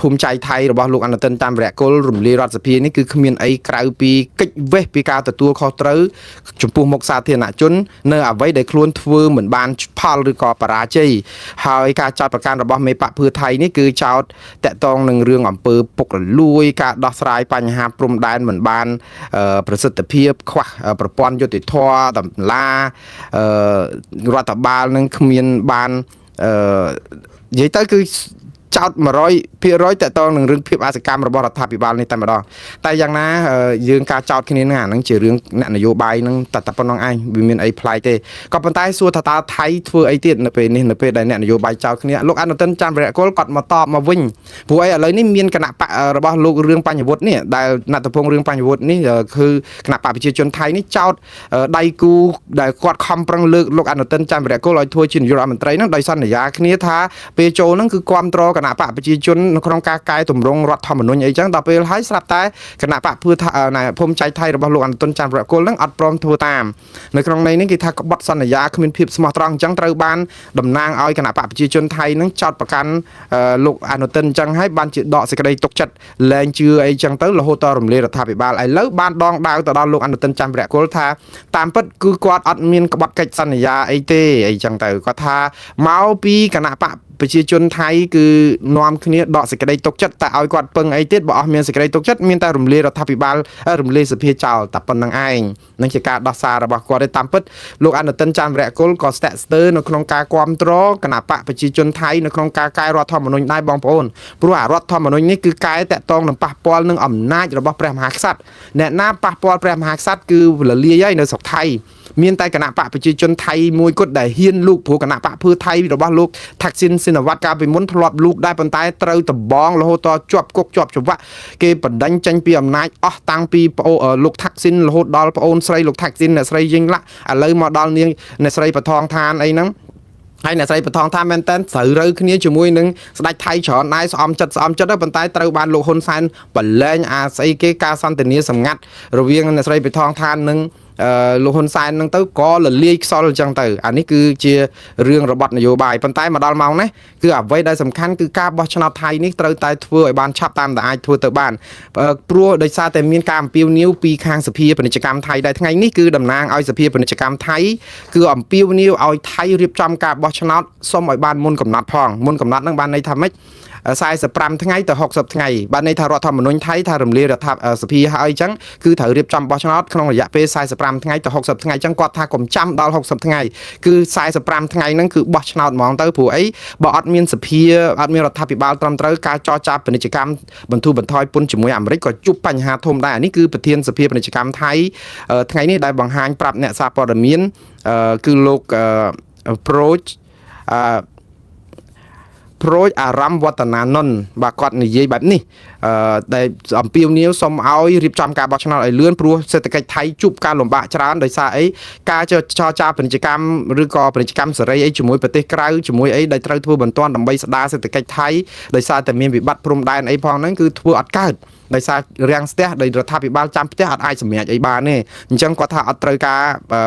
ភូមិចៃថៃរបស់លោកអនុទិនតាមវរៈគុលរំលាយរដ្ឋសភានេះគឺគ្មានអីក្រៅពីកិច្ចវេះពីការទទួលខុសត្រូវចំពោះមុខសាធារណជននៅអ្វីដែលខ្លួនធ្វើមិនបានផលឬក៏បរាជ័យហើយការចោទប្រកាន់របស់មេបកភឿថៃនេះគឺចោទតាក់ទងនឹងរឿងអំពើពុករលួយការដោះស្រាយបញ្ហាព្រំដែនមិនបានប្រសិទ្ធភាពខ្វះប្រព័ន្ធយុត្តិធម៌តម្លារដ្ឋបាលនឹងគ្មានបាននិយាយទៅគឺចោត100%តកតងនឹងរឿងភាពអសកម្មរបស់រដ្ឋាភិបាលនេះតែម្ដងតែយ៉ាងណាយើងការចោតគ្នាហ្នឹងអាហ្នឹងជារឿងអ្នកនយោបាយហ្នឹងតែប៉ុណ្្នឹងឯងវាមានអីប្លែកទេក៏ប៉ុន្តែសួរថាតើថៃធ្វើអីទៀតនៅពេលនេះនៅពេលដែលអ្នកនយោបាយចោតគ្នាលោកអនុទិនច័ន្ទវរៈគុលគាត់មកតបមកវិញព្រោះអីឥឡូវនេះមានគណៈបករបស់លោករឿងបញ្ញវុធនេះដែលណត្តពងរឿងបញ្ញវុធនេះគឺគណៈបកប្រជាជនថៃនេះចោតដៃគូដែលគាត់ខំប្រឹងលើកលោកអនុទិនច័ន្ទវរៈគុលឲ្យធ្វើជានាយករដ្ឋមន្ត្រីហ្នឹងដោយសន្យាគ្នាថាពេលចូលហ្នឹងគឺគាំទ្រគណៈបកប្រជាជននៅក្នុងការកែតម្រង់រដ្ឋធម្មនុញ្ញអីចឹងដល់ពេលហើយស្រាប់តែគណៈបកភឿថាភូមិចៃថៃរបស់លោកអនុទិនច័ន្ទវរៈគុលហ្នឹងអត់ព្រមធ្វើតាមនៅក្នុងន័យនេះគេថាក្បត់សន្យាគ្មានភាពស្មោះត្រង់អញ្ចឹងត្រូវបានតំណាងឲ្យគណៈបកប្រជាជនថៃហ្នឹងចោទប្រកាន់លោកអនុទិនអញ្ចឹងហើយបានជាដកសេចក្តីទុកចិត្តលែងជឿអីចឹងទៅរហូតដល់រំលាយរដ្ឋាភិបាលឥឡូវបានដងដាវទៅដល់លោកអនុទិនច័ន្ទវរៈគុលថាតាមពិតគឺគាត់អត់មានក្បត់កិច្ចសន្យាអីទេអីចឹងទៅគាត់ថាមកពីគណៈបកប្រជាជនថៃគឺនាំគ្នាដកសេចក្តីទុកចិត្តតែឲ្យគាត់ពឹងអីទៀតបើអស់មានសេចក្តីទុកចិត្តមានតែរំលាយរដ្ឋាភិបាលរំលាយសភាចោលតែប៉ុណ្្នឹងឯងនឹងជាការដោះសាររបស់គាត់ទេតាមពិតលោកអនុទិនច័ន្ទវរៈគុលក៏ស្ទាក់ស្ទើរនៅក្នុងការគាំទ្រគណៈបកប្រជាជនថៃនៅក្នុងការកែរដ្ឋធម្មនុញ្ញដែរបងប្អូនព្រោះអារដ្ឋធម្មនុញ្ញនេះគឺកែតាក់ទងនឹងប៉ះពាល់នឹងអំណាចរបស់ព្រះមហាក្សត្រអ្នកណាប៉ះពាល់ព្រះមហាក្សត្រគឺលលាយហើយនៅស្រុកថៃមានតែគណៈបកប្រជាជនថៃមួយគត់ដែលហ៊ានលូកព្រោះគណៈបកភឿថៃរបស់លោកថាក់ស៊ីនស៊ីនវ៉ាត់កាលពីមុនធ្លាប់លូកដែរប៉ុន្តែត្រូវដបងរហូតដល់ជាប់គុកជាប់ច្បាក់គេបណ្ដេញចេញពីអំណាចអស់តាំងពីលោកថាក់ស៊ីនរហូតដល់ប្អូនស្រីលោកថាក់ស៊ីនអ្នកស្រីយីងឡាក់ឥឡូវមកដល់នាងអ្នកស្រីបថងឋានអីហ្នឹងហើយអ្នកស្រីបថងថាមែនតើត្រូវរើគ្នាជាមួយនឹងស្ដេចថៃច្រើនដែរស្អំចិត្តស្អំចិត្តប៉ុន្តែត្រូវបានលោកហ៊ុនសែនបលែងអាស្អីគេការសន្ទនាសម្ងាត់រវាងអ្នកស្រីបថងឋាននិងលោកហ៊ុនសែននឹងទៅក៏លលាយខ្សលអញ្ចឹងទៅអានេះគឺជារឿងរបត់នយោបាយប៉ុន្តែមកដល់ម៉ោងនេះគឺអ្វីដែលសំខាន់គឺការបោះឆ្នោតថៃនេះត្រូវតែធ្វើឲ្យបានឆាប់តាមតែអាចធ្វើទៅបានព្រោះដោយសារតែមានការអំពាវនាវពីខាងសភាពាណិជ្ជកម្មថៃដែរថ្ងៃនេះគឺតំណាងឲ្យសភាពាណិជ្ជកម្មថៃគឺអំពាវនាវឲ្យថៃរៀបចំការបោះឆ្នោតសុំឲ្យបានមុនកំណត់ផងមុនកំណត់នឹងបានន័យថាម៉េច45ថ្ងៃទៅ60ថ្ងៃបានន័យថារដ្ឋធម្មនុញ្ញថៃថារំលាយរដ្ឋសភាហើយអញ្ចឹងគឺត្រូវរៀបចំបោះឆ្នោតក្នុងរយៈពេល45ថ្ងៃទៅ60ថ្ងៃអញ្ចឹងគាត់ថាកុំចាំដល់60ថ្ងៃគឺ45ថ្ងៃហ្នឹងគឺបោះឆ្នោតហ្មងទៅព្រោះអីបើអត់មានសភាអត់មានរដ្ឋាភិបាលត្រឹមត្រូវការចរចាពាណិជ្ជកម្មបន្ធូរបន្ថយពន្ធជាមួយអាមេរិកក៏ជួបបញ្ហាធំដែរនេះគឺប្រធានសភាពាណិជ្ជកម្មថៃថ្ងៃនេះដែលបង្ហាញប្រាប់អ្នកសារព័ត៌មានគឺលោកប្រូចប្រូចអារម្មណ៍វឌ្ឍនាននបាទគាត់និយាយបែបនេះដែលអំពាវនាវសូមឲ្យរៀបចំការបោះឆ្នោតឲ្យលឿនព្រោះសេដ្ឋកិច្ចថៃជួបការលំបាកច្រើនដោយសារអីការចរចាពាណិជ្ជកម្មឬក៏ពាណិជ្ជកម្មសេរីអីជាមួយប្រទេសក្រៅជាមួយអីដែលត្រូវធ្វើបន្ទាន់ដើម្បីស្ដារសេដ្ឋកិច្ចថៃដោយសារតែមានវិបត្តិព្រំដែនអីផងហ្នឹងគឺធ្វើអត់កើតដោយសាររាំងស្ទះដោយរដ្ឋាភិបាលចាំផ្ទះអត់អាចសម្រេចអីបានទេអញ្ចឹងគាត់ថាអត់ត្រូវការ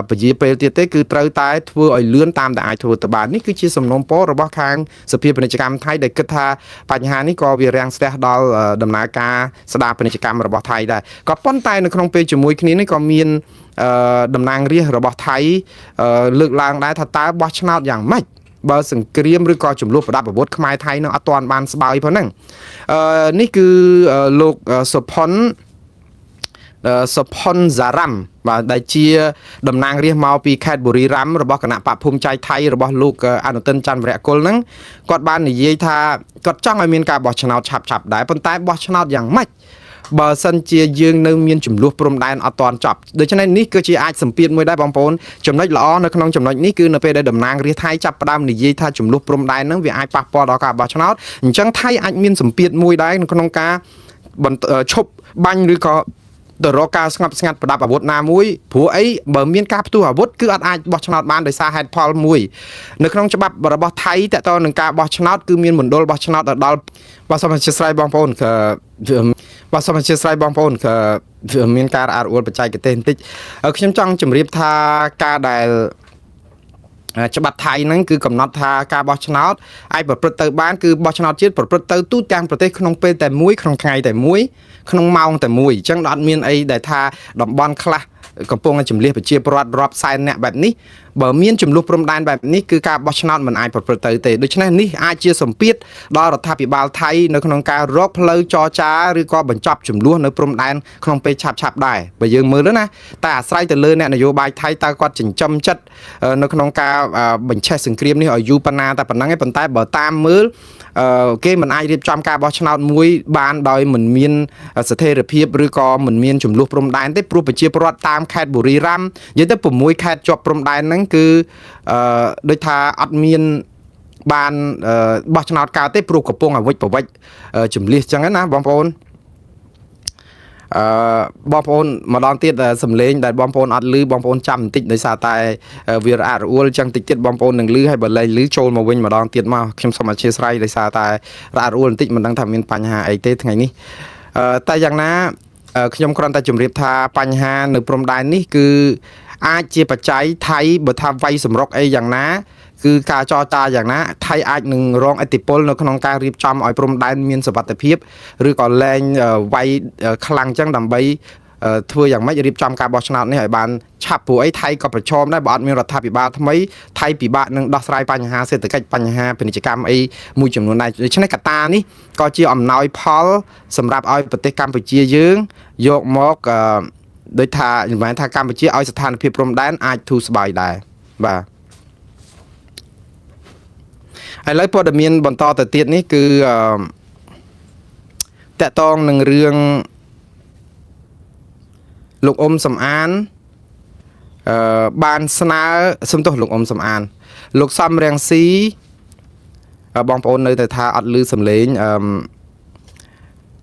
ពជាពេលទៀតទេគឺត្រូវតែធ្វើឲ្យលឿនតាមដែលអាចធ្វើទៅបាននេះគឺជាសំណូមពររបស់ខាងសភាពាណិជ្ជកម្មថៃដែលគិតថាបញ្ហានេះក៏វារាំងស្ទះដល់ដំណើរការស្ដារពាណិជ្ជកម្មរបស់ថៃដែរក៏ប៉ុន្តែនៅក្នុងពេលជាមួយគ្នានេះក៏មានតំណាងរាស្ត្ររបស់ថៃលើកឡើងដែរថាតើបោះឆ្នោតយ៉ាងម៉េច បើសង្គ្រាមឬក៏ចំនួនប្រដាប់អាវុធខ្មែរថៃនឹងអត់ទាន់បានស្បើយផងហ្នឹងអឺនេះគឺលោកសុផុនសុផុនសារ៉ាំបាទដែលជាតំណាងរាស្ត្រមកពីខេត្តបុរីរ៉ាំរបស់គណៈបកភូមិចៃថៃរបស់លោកអនុទិនច័ន្ទវរៈគុលហ្នឹងគាត់បាននិយាយថាគាត់ចង់ឲ្យមានការបោះឆ្នោតឆាប់ៗដែរប៉ុន្តែបោះឆ្នោតយ៉ាងម៉េចបើសិនជាយើងនៅមានចំនួនព្រំដែនអត់ទាន់ចប់ដូច្នេះនេះគឺជាអាចសម្ពាធមួយដែរបងប្អូនចំណុចល្អនៅក្នុងចំណុចនេះគឺនៅពេលដែលតំណាងរាស្ត្រថៃចាប់ផ្ដើមនិយាយថាចំនួនព្រំដែនហ្នឹងវាអាចប៉ះពាល់ដល់ការបោះឆ្នោតអញ្ចឹងថៃអាចមានសម្ពាធមួយដែរនៅក្នុងការឈប់បាញ់ឬក៏ទៅរកការស្ងប់ស្ងាត់ប្រដាប់អាវុធណាមួយព្រោះអីបើមានការផ្ទុះអាវុធគឺអត់អាចបោះឆ្នោតបានដោយសារហេតុផលមួយនៅក្នុងច្បាប់របស់ថៃតទៅនឹងការបោះឆ្នោតគឺមានមណ្ឌលបោះឆ្នោតដល់បាទសូមអធិស្ឋានបងប្អូនគឺបាទសូមអធិស្ឋានបងប្អូនគឺមានការរអាក់រអួលបច្ចេកទេសបន្តិចខ្ញុំចង់ជម្រាបថាការដែលច្បាប់ថៃហ្នឹងគឺកំណត់ថាការបោះឆ្នោតអាចប្រព្រឹត្តទៅបានគឺបោះឆ្នោតជាតិប្រព្រឹត្តទៅទូទាំងប្រទេសក្នុងពេលតែមួយក្នុងថ្ងៃតែមួយក្នុងម៉ោងតែមួយអញ្ចឹងអត់មានអីដែលថាតំបន់ខ្លះកំពុងតែជំលះប្រជាពលរដ្ឋរាប់សែនអ្នកបែបនេះបើមានចំនួនព្រំដែនបែបនេះគឺការបោះឆ្នោតមិនអាចប្រព្រឹត្តទៅទេដូច្នេះនេះអាចជាសម្ពាធដល់រដ្ឋាភិបាលថៃនៅក្នុងការរកផ្លូវចរចាឬក៏បញ្ចប់ចំនួននៅព្រំដែនក្នុងពេលឆាប់ៗដែរបើយើងមើលណាតែអាស្រ័យទៅលើអ្នកនយោបាយថៃតើគាត់ចិញ្ចឹមចិត្តនៅក្នុងការបញ្ឆេះសង្គ្រាមនេះឲ្យយូរប៉ុណ្ណាតែប៉ុណ្ណឹងឯងប៉ុន្តែបើតាមមើលគេមិនអាចរៀបចំការបោះឆ្នោតមួយបានដោយមិនមានស្ថិរភាពឬក៏មិនមានចំនួនព្រំដែនទេព្រោះប្រជាពលរដ្ឋតាមខេត្តបុរីរ៉ាំនិយាយទៅ6ខេត្តជាប់ព្រំដែនហ្នឹងគឺដូចថាអត់មានបានបោះឆ្នោតកើតទេព្រោះកំពុងអាវិចប្រវិចជំលះចឹងណាបងប្អូនអឺបងប្អូនម្ដងទៀតសំឡេងដែលបងប្អូនអត់ឮបងប្អូនចាំបន្តិចដោយសារតែវារអាក់រអួលចឹងតិចទៀតបងប្អូននឹងឮហើយបើលែងឮចូលមកវិញម្ដងទៀតមកខ្ញុំសូមអធិស្ឋានដោយសារតែរអាក់រអួលបន្តិចមិនដឹងថាមានបញ្ហាអីទេថ្ងៃនេះតែយ៉ាងណាខ្ញុំគ្រាន់តែជម្រាបថាបញ្ហានៅព្រំដែននេះគឺអាចជាបច្ច័យថៃបើថាវាយសម្រុកអីយ៉ាងណាគឺការចរចាយ៉ាងណាថៃអាចនឹងរងឥទ្ធិពលនៅក្នុងការរៀបចំឲ្យព្រំដែនមានសុវត្ថិភាពឬក៏លែងវាយខ្លាំងចឹងដើម្បីធ្វើយ៉ាងម៉េចរៀបចំការបោះឆ្នោតនេះឲ្យបានឆាប់ព្រោះអីថៃក៏ប្រឈមដែរបើអត់មានរដ្ឋាភិបាលថ្មីថៃពិបាកនឹងដោះស្រាយបញ្ហាសេដ្ឋកិច្ចបញ្ហាពាណិជ្ជកម្មអីមួយចំនួនដែរដូច្នេះកត្តានេះក៏ជាអំណោយផលសម្រាប់ឲ្យប្រទេសកម្ពុជាយើងយកមកដូចថាមិនមែនថាកម្ពុជាឲ្យស្ថានភាពព្រំដែនអាចធូរស្បើយដែរបាទឥឡូវព័ត៌មានបន្តទៅទៀតនេះគឺតកតងនឹងរឿងលោកអ៊ុំសំអានបានស្នើសំទោសលោកអ៊ុំសំអានលោកសំរៀងស៊ីបងប្អូននៅតែថាអត់ឮសំឡេងអឺ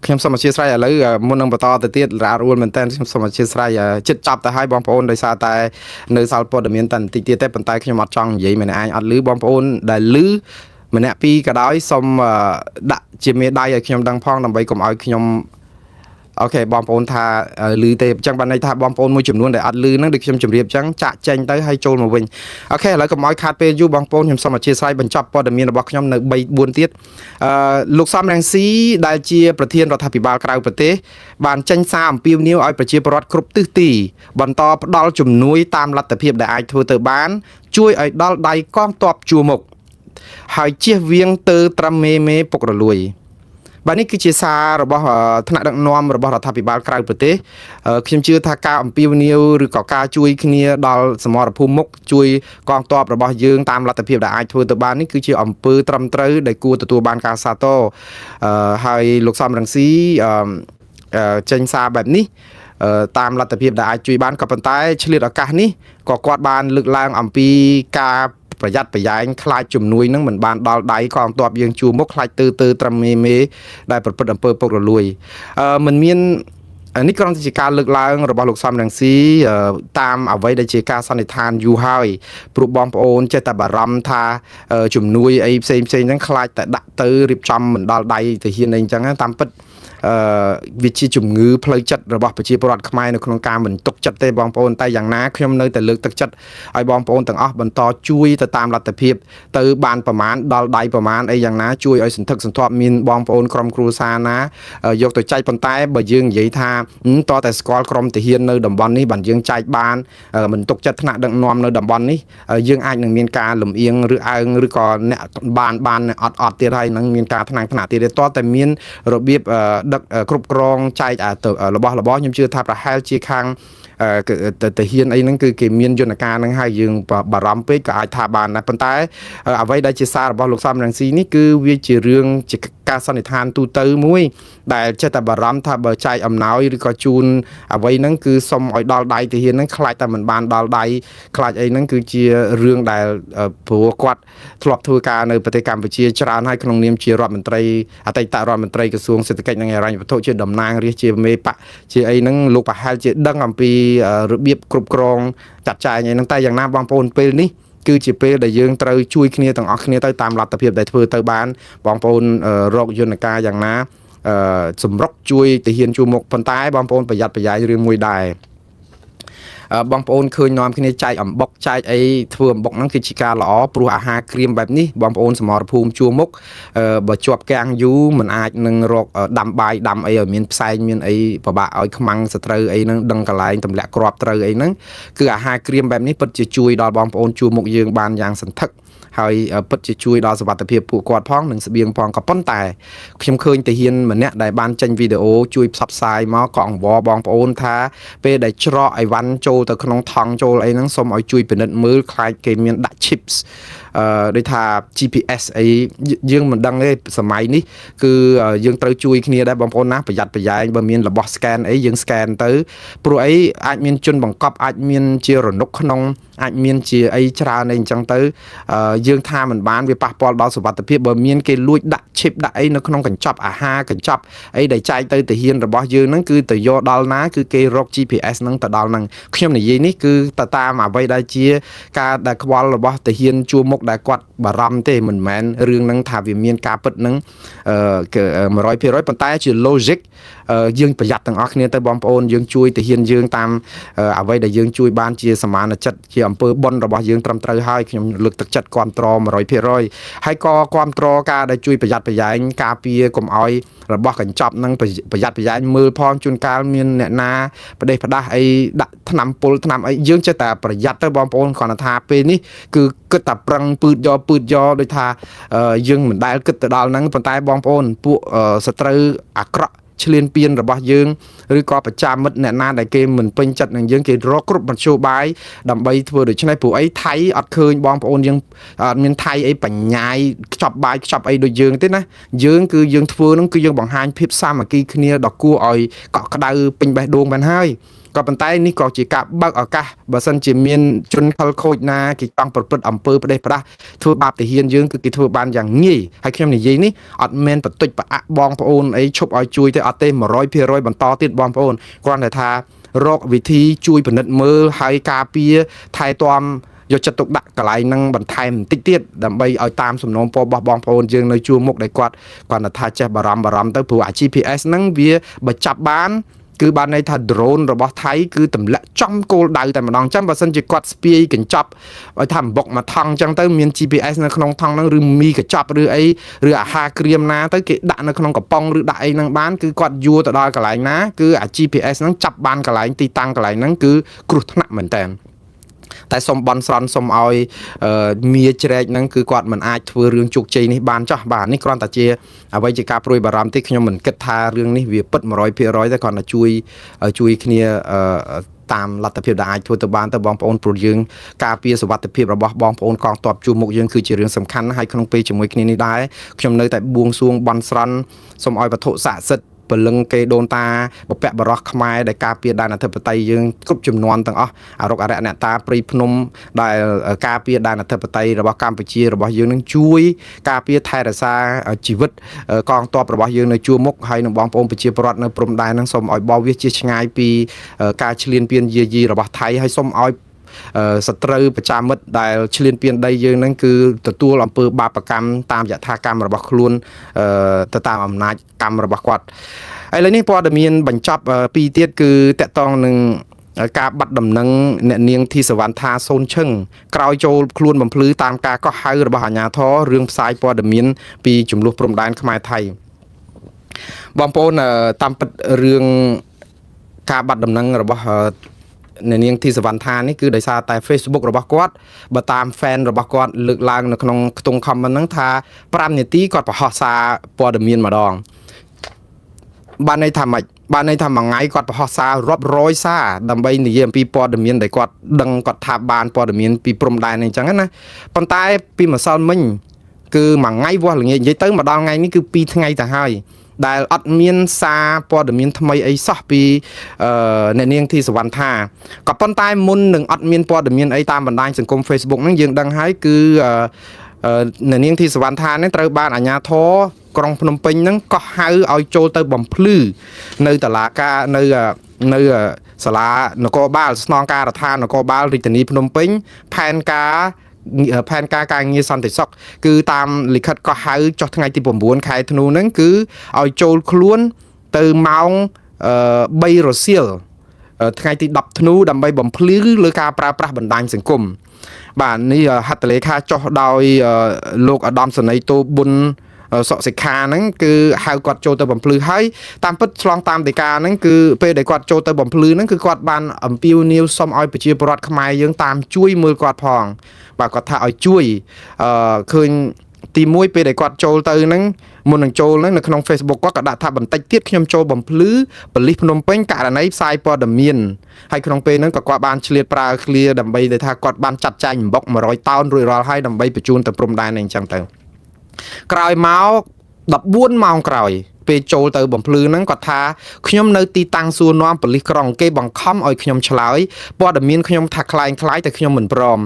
ខ្ញុំសូមអធិស្ឋានឥឡូវមុននឹងបន្តទៅទៀតរអាក់រអួលមែនតើខ្ញុំសូមអធិស្ឋានចិត្តចាប់ទៅឲ្យបងប្អូនដោយសារតែនៅសល់ព័ត៌មានតែបន្តិចទៀតទេប៉ុន្តែខ្ញុំអត់ចង់និយាយម្នាក់ឯងអត់ឮបងប្អូនដែលឮម្នាក់ពីរក៏ដោយសូមដាក់ជាមេដៃឲ្យខ្ញុំដឹងផងដើម្បីកុំឲ្យខ្ញុំ OK បងប្អូនថាឮទេអញ្ចឹងបានន័យថាបងប្អូនមួយចំនួនដែលអត់ឮហ្នឹងដូចខ្ញុំជម្រាបអញ្ចឹងចាក់ចេញទៅហើយចូលមកវិញ OK ឥឡូវកុំឲ្យខាតពេលយូរបងប្អូនខ្ញុំសូមអធិស្ឋានបញ្ចប់ព័ត៌មានរបស់ខ្ញុំនៅ3 4ទៀតលោកសំរងស៊ីដែលជាប្រធានរដ្ឋាភិបាលក្រៅប្រទេសបានចេញសារអំពាវនាវឲ្យប្រជាពលរដ្ឋគ្រប់ទិសទីបន្តផ្ដល់ជំនួយតាមលទ្ធភាពដែលអាចធ្វើទៅបានជួយឲ្យដល់ដៃកងទ័ពជួរមុខហើយជៀសវាងទៅត្រឹមមេមេពុករលួយបាទនេះគឺជាសាររបស់ថ្នាក់ដឹកនាំរបស់រដ្ឋាភិបាលក្រៅប្រទេសខ្ញុំជឿថាការអំពាវនាវឬក៏ការជួយគ្នាដល់សមរភូមិមុខជួយកងទ័ពរបស់យើងតាមលទ្ធភាពដែលអាចធ្វើទៅបាននេះគឺជាអំពើត្រឹមត្រូវដែលគួរទទួលបានការសាទរហើយលោកសំរងស៊ីចេញសារបែបនេះតាមលទ្ធភាពដែលអាចជួយបានក៏ប៉ុន្តែឆ្លៀតឱកាសនេះក៏គាត់បានលើកឡើងអំពីការប្រយ័ត្នប្រយែងខ្លាចជំនួយនឹងមិនបានដល់ដៃកងទ័ពយើងជួមុខខ្លាចទៅត្រឹមមេមេដែលប្រព្រឹត្តអំពើពុករលួយមិនមាននេះគ្រាន់តែជាការលើកឡើងរបស់លោកសំរងស៊ីតាមអ្វីដែលជាការសន្និដ្ឋានយូរហើយព្រោះបងប្អូនចេះតែបារម្ភថាជំនួយអីផ្សេងផ្សេងហ្នឹងខ្លាចតែដាក់ទៅរៀបចំមិនដល់ដៃទៅហ៊ានអីអញ្ចឹងតាមពិត អឺវាជាជំងឺផ្លូវចិត្តរបស់ប្រជាពលរដ្ឋខ្មែរនៅក្នុងការមិនទុកចិត្តទេបងប្អូនតែយ៉ាងណាខ្ញុំនៅតែលើកទឹកចិត្តឲ្យបងប្អូនទាំងអស់បន្តជួយទៅតាមលទ្ធភាពទៅបានប្រមាណដល់ដៃប្រមាណអីយ៉ាងណាជួយឲ្យសន្ធឹកសន្ធាប់មានបងប្អូនក្រុមគ្រួសារណាយកទៅចែកប៉ុន្តែបើយើងនិយាយថាតតែស្គាល់ក្រុមទាហាននៅតំបន់នេះបានយើងចែកបានមិនទុកចិត្តថ្នាក់ដឹកនាំនៅតំបន់នេះយើងអាចនឹងមានការលំអៀងឬអើងឬក៏អ្នកបានបានអត់អត់ទៀតហើយនឹងមានការថ្នាំងថ្នាក់ទៀតទេតតែមានរបៀបដឹកគ្រប់គ្រងចែករបស់របរខ្ញុំជឿថាប្រហែលជាខាងទាហានអីហ្នឹងគឺគេមានយន្តការហ្នឹងហើយយើងបារម្ភពេកក៏អាចថាបានដែរប៉ុន្តែអ្វីដែលជាសាររបស់លោកសំរងស៊ីនេះគឺវាជារឿងជាការសន្និដ្ឋានទូទៅមួយដែលចេះតែបារម្ភថាបើចែកអំណោយឬក៏ជូនអ្វីហ្នឹងគឺសុំឲ្យដល់ដៃទាហានហ្នឹងខ្លាចតែមិនបានដល់ដៃខ្លាចអីហ្នឹងគឺជារឿងដែលព្រោះគាត់ធ្លាប់ធ្វើការនៅប្រទេសកម្ពុជាច្រើនហើយក្នុងនាមជារដ្ឋមន្ត្រីអតីតរដ្ឋមន្ត្រីក្រសួងសេដ្ឋកិច្ចនិងហិរញ្ញវត្ថុជាតំណាងរាស្ត្រជាមេបកជាអីហ្នឹងលោកប្រហែលជាដឹងអំពីរបៀបគ្រប់គ្រងចាត់ចែងអីហ្នឹងតែយ៉ាងណាបងប្អូនពេលនេះគឺជាពេលដែលយើងត្រូវជួយគ្នាទាំងអស់គ្នាទៅតាមលទ្ធភាពដែលធ្វើទៅបានបងប្អូនរកយន្តការយ៉ាងណាសម្រុកជួយទាហានជួរមុខប៉ុន្តែបងប្អូនប្រយ័ត្នប្រយែងរឿងមួយដែរបងប្អូនឃើញនាំគ្នាចែកអំបុកចែកអីធ្វើអំបុកហ្នឹងគឺជាការល្អព្រោះអាហារក្រៀមបែបនេះបងប្អូនសមរភូមិជួរមុខបើជាប់កាំងយូរមិនអាចនឹងរកដាំបាយដាំអីឲ្យមានផ្សែងមានអីពិបាកឲ្យខ្មាំងសត្រូវអីហ្នឹងដឹងកន្លែងទម្លាក់គ្រាប់ត្រូវអីហ្នឹងគឺអាហារក្រៀមបែបនេះពិតជាជួយដល់បងប្អូនជួរមុខយើងបានយ៉ាងសន្ធឹកហើយពិតជាជួយដល់សុវត្ថិភាពពួកគាត់ផងនិងស្បៀងផងក៏ប៉ុន្តែខ្ញុំឃើញទាហានម្នាក់ដែលបានចេញវីដេអូជួយផ្សព្វផ្សាយមកក៏អង្វរបងប្អូនថាពេលដែលច្រកអីវ៉ាន់ចូលទៅក្នុងថង់ចូលអីហ្នឹងសូមឲ្យជួយពិនិត្យមើលខ្លាចគេមានដាក់ chips អឺដូចថា GPS អីយើងមិនដឹងទេសម័យនេះគឺយើងត្រូវជួយគ្នាដែរបងប្អូនណាប្រយ័ត្នប្រយែងបើមានរបស់ scan អីយើង scan ទៅព្រោះអីអាចមានជនបង្កប់អាចមានជារនុកក្នុងអាចមានជាអីច្រើនអីអញ្ចឹងទៅយើងថាមិនបានវាប៉ះពាល់ដល់សុវត្ថិភាពបើមានគេលួចដាក់ chip ដាក់អីនៅក្នុងកញ្ចប់អាហារកញ្ចប់អីដែលចែកទៅទាហានរបស់យើងហ្នឹងគឺទៅយកដល់ណាគឺគេរក GPS ហ្នឹងទៅដល់ហ្នឹងខ្ញុំនិយាយនេះគឺទៅតាមអ្វីដែលជាការដែលខ្វល់របស់ទាហានជួរមុខដែលគាត់បារម្ភទេមិនមែនរឿងហ្នឹងថាវាមានការពិតហ្នឹងអឺ100%ប៉ុន្តែជា logic យើងប្រយ័ត្នទាំងអស់គ្នាទៅបងប្អូនយើងជួយទាហានយើងតាមអ្វីដែលយើងជួយបានជាសមានចិត្តជាអំពើបុណ្យរបស់យើងត្រឹមត្រូវហើយខ្ញុំលើកទឹកចិត្តគ្រប់ត្រ100%ហើយក៏គ្រប់ត្រការដែលជួយប្រយ័ត្នប្រយែងការពារកុំឲ្យរបស់កញ្ចប់នឹងប្រយ័ត្នប្រយែងមើលផងជួនកាលមានអ្នកណាប្រទេសផ្ដាស់អីដាក់ថ្នាំពុលថ្នាំអីយើងចេះតែប្រយ័ត្នទៅបងប្អូនគ្រាន់តែថាពេលនេះគឺគិតតែប្រឹងពឺតយកពឺតយកដូចថាយើងមិនដែលគិតទៅដល់ហ្នឹងប៉ុន្តែបងប្អូនពួកសត្រូវអាក្រក់ឆ្លៀនពៀនរបស់យើងឬក៏ប្រចាំមិត្តអ្នកណាដែលគេមិនពេញចិត្តនឹងយើងគេរកគ្រប់មធ្យោបាយដើម្បីធ្វើដូច្នេះព្រោះអីថៃអត់ឃើញបងប្អូនយើងអត់មានថៃអីបញ្ញាយខ្ចប់បាយខ្ចប់អីដូចយើងទេណាយើងគឺយើងធ្វើនឹងគឺយើងបង្ហាញភាពសាមគ្គីគ្នាដ៏គួរឲ្យកក់ក្ដៅពេញបេះដូងមែនហើយក៏ប៉ុន្តែនេះក៏ជាការបើកឱកាសបើសិនជាមានជនខិលខូចណាគេចង់ប្រព្រឹត្តអំពើផ្ដេសផ្ដាស់ធ្វើបាបទាហានយើងគឺគេធ្វើបានយ៉ាងងាយហើយខ្ញុំនិយាយនេះអត់មែនបន្តិចប្រអាក់បងប្អូនអីឈប់ឲ្យជួយទេអត់ទេ100%បន្តទៀតបងប្អូនគ្រាន់តែថារកវិធីជួយពិនិត្យមើលហើយការពារថែទាំយកចិត្តទុកដាក់កន្លែងហ្នឹងបន្ថែមបន្តិចទៀតដើម្បីឲ្យតាមសំណូមពររបស់បងប្អូនយើងនៅជួរមុខដែលគាត់គាត់ថាចេះបារម្ភបារម្ភទៅព្រោះអា GPS ហ្នឹងវាបើចាប់បានគឺបានន័យថា drone របស់ថៃគឺទម្លាក់ចំគោលដៅតែម្ដងចាំបើសិនជាគាត់ស្ពាយកញ្ចប់ឲ្យថាអំបុកមួយថង់អញ្ចឹងទៅមាន GPS នៅក្នុងថង់ហ្នឹងឬមីកញ្ចប់ឬអីឬអាហារក្រៀមណាទៅគេដាក់នៅក្នុងកំប៉ុងឬដាក់អីហ្នឹងបានគឺគាត់យួរទៅដល់កន្លែងណាគឺអា GPS ហ្នឹងចាប់បានកន្លែងទីតាំងកន្លែងហ្នឹងគឺគ្រោះថ្នាក់មែនតើតែសុំបន់ស្រន់សុំឲ្យមៀជ្រែកហ្នឹងគឺគាត់មិនអាចធ្វើរឿងជោគជ័យនេះបានចោះបាទនេះគ្រាន់តែជាអ្វីជាការព្រួយបារម្ភទេខ្ញុំមិនគិតថារឿងនេះវាពិត100%ទេគ្រាន់តែជួយជួយគ្នាតាមលទ្ធភាពដែលអាចធ្វើទៅបានទៅបងប្អូនព្រោះយើងការពារសុវត្ថិភាពរបស់បងប្អូនកងទ័ពជួរមុខយើងគឺជារឿងសំខាន់ហើយក្នុងពេលជាមួយគ្នានេះដែរខ្ញុំនៅតែបួងសួងបន់ស្រន់សូមឲ្យវត្ថុស័ក្តិសិទ្ធិពលឹងគេដូនតាបពៈបរោះខ្មែរដែលការពារដែនអធិបតេយ្យយើងគ្រប់ចំនួនទាំងអស់អរុកអរិយអ្នកតាព្រៃភ្នំដែលការពារដែនអធិបតេយ្យរបស់កម្ពុជារបស់យើងនឹងជួយការពារថែរក្សាជីវិតកងទ័ពរបស់យើងនៅជួរមុខហើយនឹងបងប្អូនប្រជាពលរដ្ឋនៅព្រំដែននឹងសូមឲ្យបោះវាជាឆ្ងាយពីការឈ្លានពានយាយីរបស់ថៃហើយសូមឲ្យ សត្រូវប្រចាំមិត្តដែលឈ្លានពានដីយើងហ្នឹងគឺទទួលអំពើបាបកម្មតាមយថាកម្មរបស់ខ្លួនទៅតាមអំណាចកម្មរបស់គាត់ឥឡូវនេះព័ត៌មានបញ្ចប់ពីរទៀតគឺតកតងនឹងការបាត់ដំណឹងអ្នកនាងធីសវណ្ណថាសូនឈឹងក្រោយចូលខ្លួនបំភ្លឺតាមការកោះហៅរបស់អាជ្ញាធររឿងផ្សាយព័ត៌មានពីចំនួនព្រំដែនខ្មែរថៃបងប្អូនតាមពិតរឿងការបាត់ដំណឹងរបស់អ្នកនាងធីសវណ្ណថានេះគឺដោយសារតែ Facebook របស់គាត់បើតាម fan របស់គាត់លើកឡើងនៅក្នុងខ្ទង់ comment ហ្នឹងថា5នាទីគាត់បង្ហោះសារព័ត៌មានម្ដងបានន័យថាម៉េចបានន័យថាមួយថ្ងៃគាត់បង្ហោះសាររាប់រយសារដើម្បីនិយាយអំពីព័ត៌មានដែលគាត់ដឹងគាត់ថាបានព័ត៌មានពីព្រំដែនអីចឹងណាប៉ុន្តែពីម្សិលមិញគឺមួយថ្ងៃវាស់ល្ងាចនិយាយទៅមកដល់ថ្ងៃនេះគឺ2ថ្ងៃទៅហើយដែលអត់មានសារព័ត៌មានថ្មីអីសោះពីអ្នកនាងធីសវណ្ណថាក៏ប៉ុន្តែមុននឹងអត់មានព័ត៌មានអីតាមបណ្ដាញសង្គម Facebook ហ្នឹងយើងដឹងហើយគឺអ្នកនាងធីសវណ្ណថានេះត្រូវបានអាជ្ញាធរក្រុងភ្នំពេញហ្នឹងកោះហៅឲ្យចូលទៅបំភ្លឺនៅតុលាការនៅនៅសាលានគរបាលស្នងការដ្ឋាននគរបាលរាជធានីភ្នំពេញផែនការការងារសន្តិសុខគឺតាមលិខិតកោះហៅចុះថ្ងៃទី9ខែធ្នូហ្នឹងគឺឲ្យចូលខ្លួនទៅម៉ោង3រសៀលថ្ងៃទី10ធ្នូដើម្បីបំភ្លឺលើការប្រើប្រាស់បណ្ដាញសង្គមបាទនេះហត្ថលេខាចុះដោយលោកឧត្តមសេនីយ៍តូប៊ុនសុសិខាហ្នឹងគឺហៅគាត់ចូលទៅបំភ្លឺហើយតាមពិតឆ្លងតាមដីកាហ្នឹងគឺពេលដែលគាត់ចូលទៅបំភ្លឺហ្នឹងគឺគាត់បានអំពាវនាវសុំឲ្យប្រជាពលរដ្ឋខ្មែរយើងតាមជួយមើលគាត់ផងបាទគាត់ថាឲ្យជួយឃើញទី1ពេលដែលគាត់ចូលទៅហ្នឹងមុននឹងចូលហ្នឹងនៅក្នុង Facebook គាត់ក៏ដាក់ថាបន្តិចទៀតខ្ញុំចូលបំភ្លឺប៉ូលីសភ្នំពេញករណីផ្សាយព័ត៌មានហើយក្នុងពេលហ្នឹងក៏គាត់បានឆ្លៀតប្រើឃ្លាដើម្បីដែលថាគាត់បានចាត់ចែងអំបុក100តោនរួចរាល់ហើយដើម្បីបញ្ជូនទៅព្រំដែនអីចឹងទៅក្រោយមក14ម៉ោងក្រោយពេលចូលទៅបំភ្លឺហ្នឹងគាត់ថាខ្ញុំនៅទីតាំងសួរនាំប៉ូលីសក្រុងគេបង្ខំឲ្យខ្ញុំឆ្លើយព័ត៌មានខ្ញុំថាคล้ายៗតែខ្ញុំមិនព្រម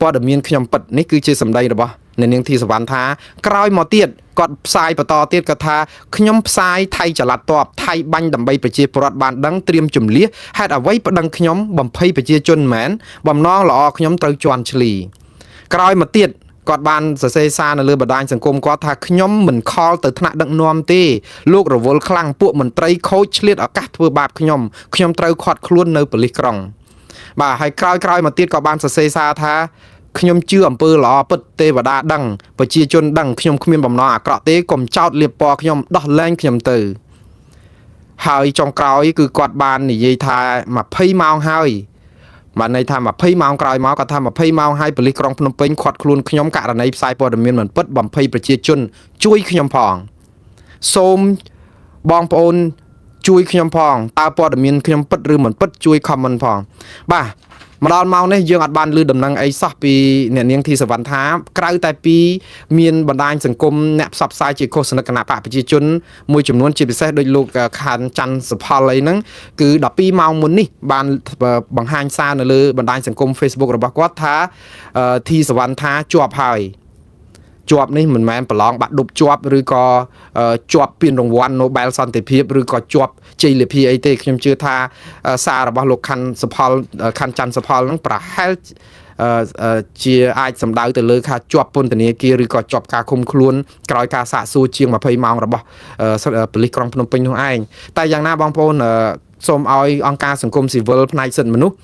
ព័ត៌មានខ្ញុំពិតនេះគឺជាសម្ដីរបស់អ្នកនាងធីសវណ្ណថាក្រោយមកទៀតគាត់ផ្សាយបន្តទៀតគាត់ថាខ្ញុំផ្សាយថៃចល័តតបថៃបាញ់ដើម្បីប្រជាពលរដ្ឋបានដឹងត្រៀមជំលះហេតុអ្វីប្តឹងខ្ញុំបំភ័យប្រជាជនមែនបំណងល្អខ្ញុំត្រូវជន់ឈ្លីក្រោយមកទៀតគាត់បានសរសេរសារនៅលើបណ្ដាញសង្គមគាត់ថាខ្ញុំមិនខលទៅថ្នាក់ដឹកនាំទេលោករវល់ខ្លាំងពួកមន្ត្រីខូចឆ្លៀតឱកាសធ្វើបាបខ្ញុំខ្ញុំត្រូវខាត់ខ្លួននៅប៉ូលីសក្រុងបាទហើយក្រោយមកទៀតក៏បានសរសេរសារថាខ្ញុំជឿអំពើល្អពិតទេវតាដឹងប្រជាជនដឹងខ្ញុំគ្មានបំណងអាក្រក់ទេកុំចោតលៀបពណ៌ខ្ញុំដោះលែងខ្ញុំទៅហើយចុងក្រោយគឺគាត់បាននិយាយថា20ម៉ោងហើយបានន័យថា20ម៉ោងក្រោយមកគាត់ថា20ម៉ោងហើយប៉ូលីសក្រុងភ្នំពេញឃាត់ខ្លួនខ្ញុំករណីផ្សាយព័ត៌មានមិនពិតបំភ័យប្រជាជនជួយខ្ញុំផងសូមបងប្អូនជួយខ្ញុំផងតើព័ត៌មានខ្ញុំពិតឬមិនពិតជួយ comment ផងបាទមកដល់ម៉ោងនេះយើងអត់បានឮដំណឹងអីសោះពីអ្នកនាងធីសវណ្ណថាក្រៅតែពីមានបណ្ដាញសង្គមអ្នកផ្សព្វផ្សាយជាឃោសនិកគណៈបកប្រជាជនមួយចំនួនជាពិសេសដោយលោកខាន់ច័ន្ទសុផលអីហ្នឹងគឺ12ម៉ោងមុននេះបានបង្ហាញសារនៅលើបណ្ដាញសង្គម Facebook របស់គាត់ថាធីសវណ្ណថាជាប់ហើយជាប់នេះមិនមែនប្រឡងបាក់ឌុបជាប់ឬក៏ជាប់ពានរង្វាន់ Nobel សន្តិភាពឬក៏ជាប់ជ័យលាភីអីទេខ្ញុំជឿថាសាររបស់លោកខាន់សុផលខាន់ច័ន្ទសុផលហ្នឹងប្រហែលជាអាចសម្ដៅទៅលើថាជាប់ពន្ធនាគារឬក៏ជាប់ការឃុំខ្លួនក្រោយការសាកសួរជាង20ម៉ោងរបស់ប៉ូលីសក្រុងភ្នំពេញនោះឯងតែយ៉ាងណាបងប្អូនសូមឲ្យអង្គការសង្គមស៊ីវិលផ្នែកសិទ្ធិមនុស្ស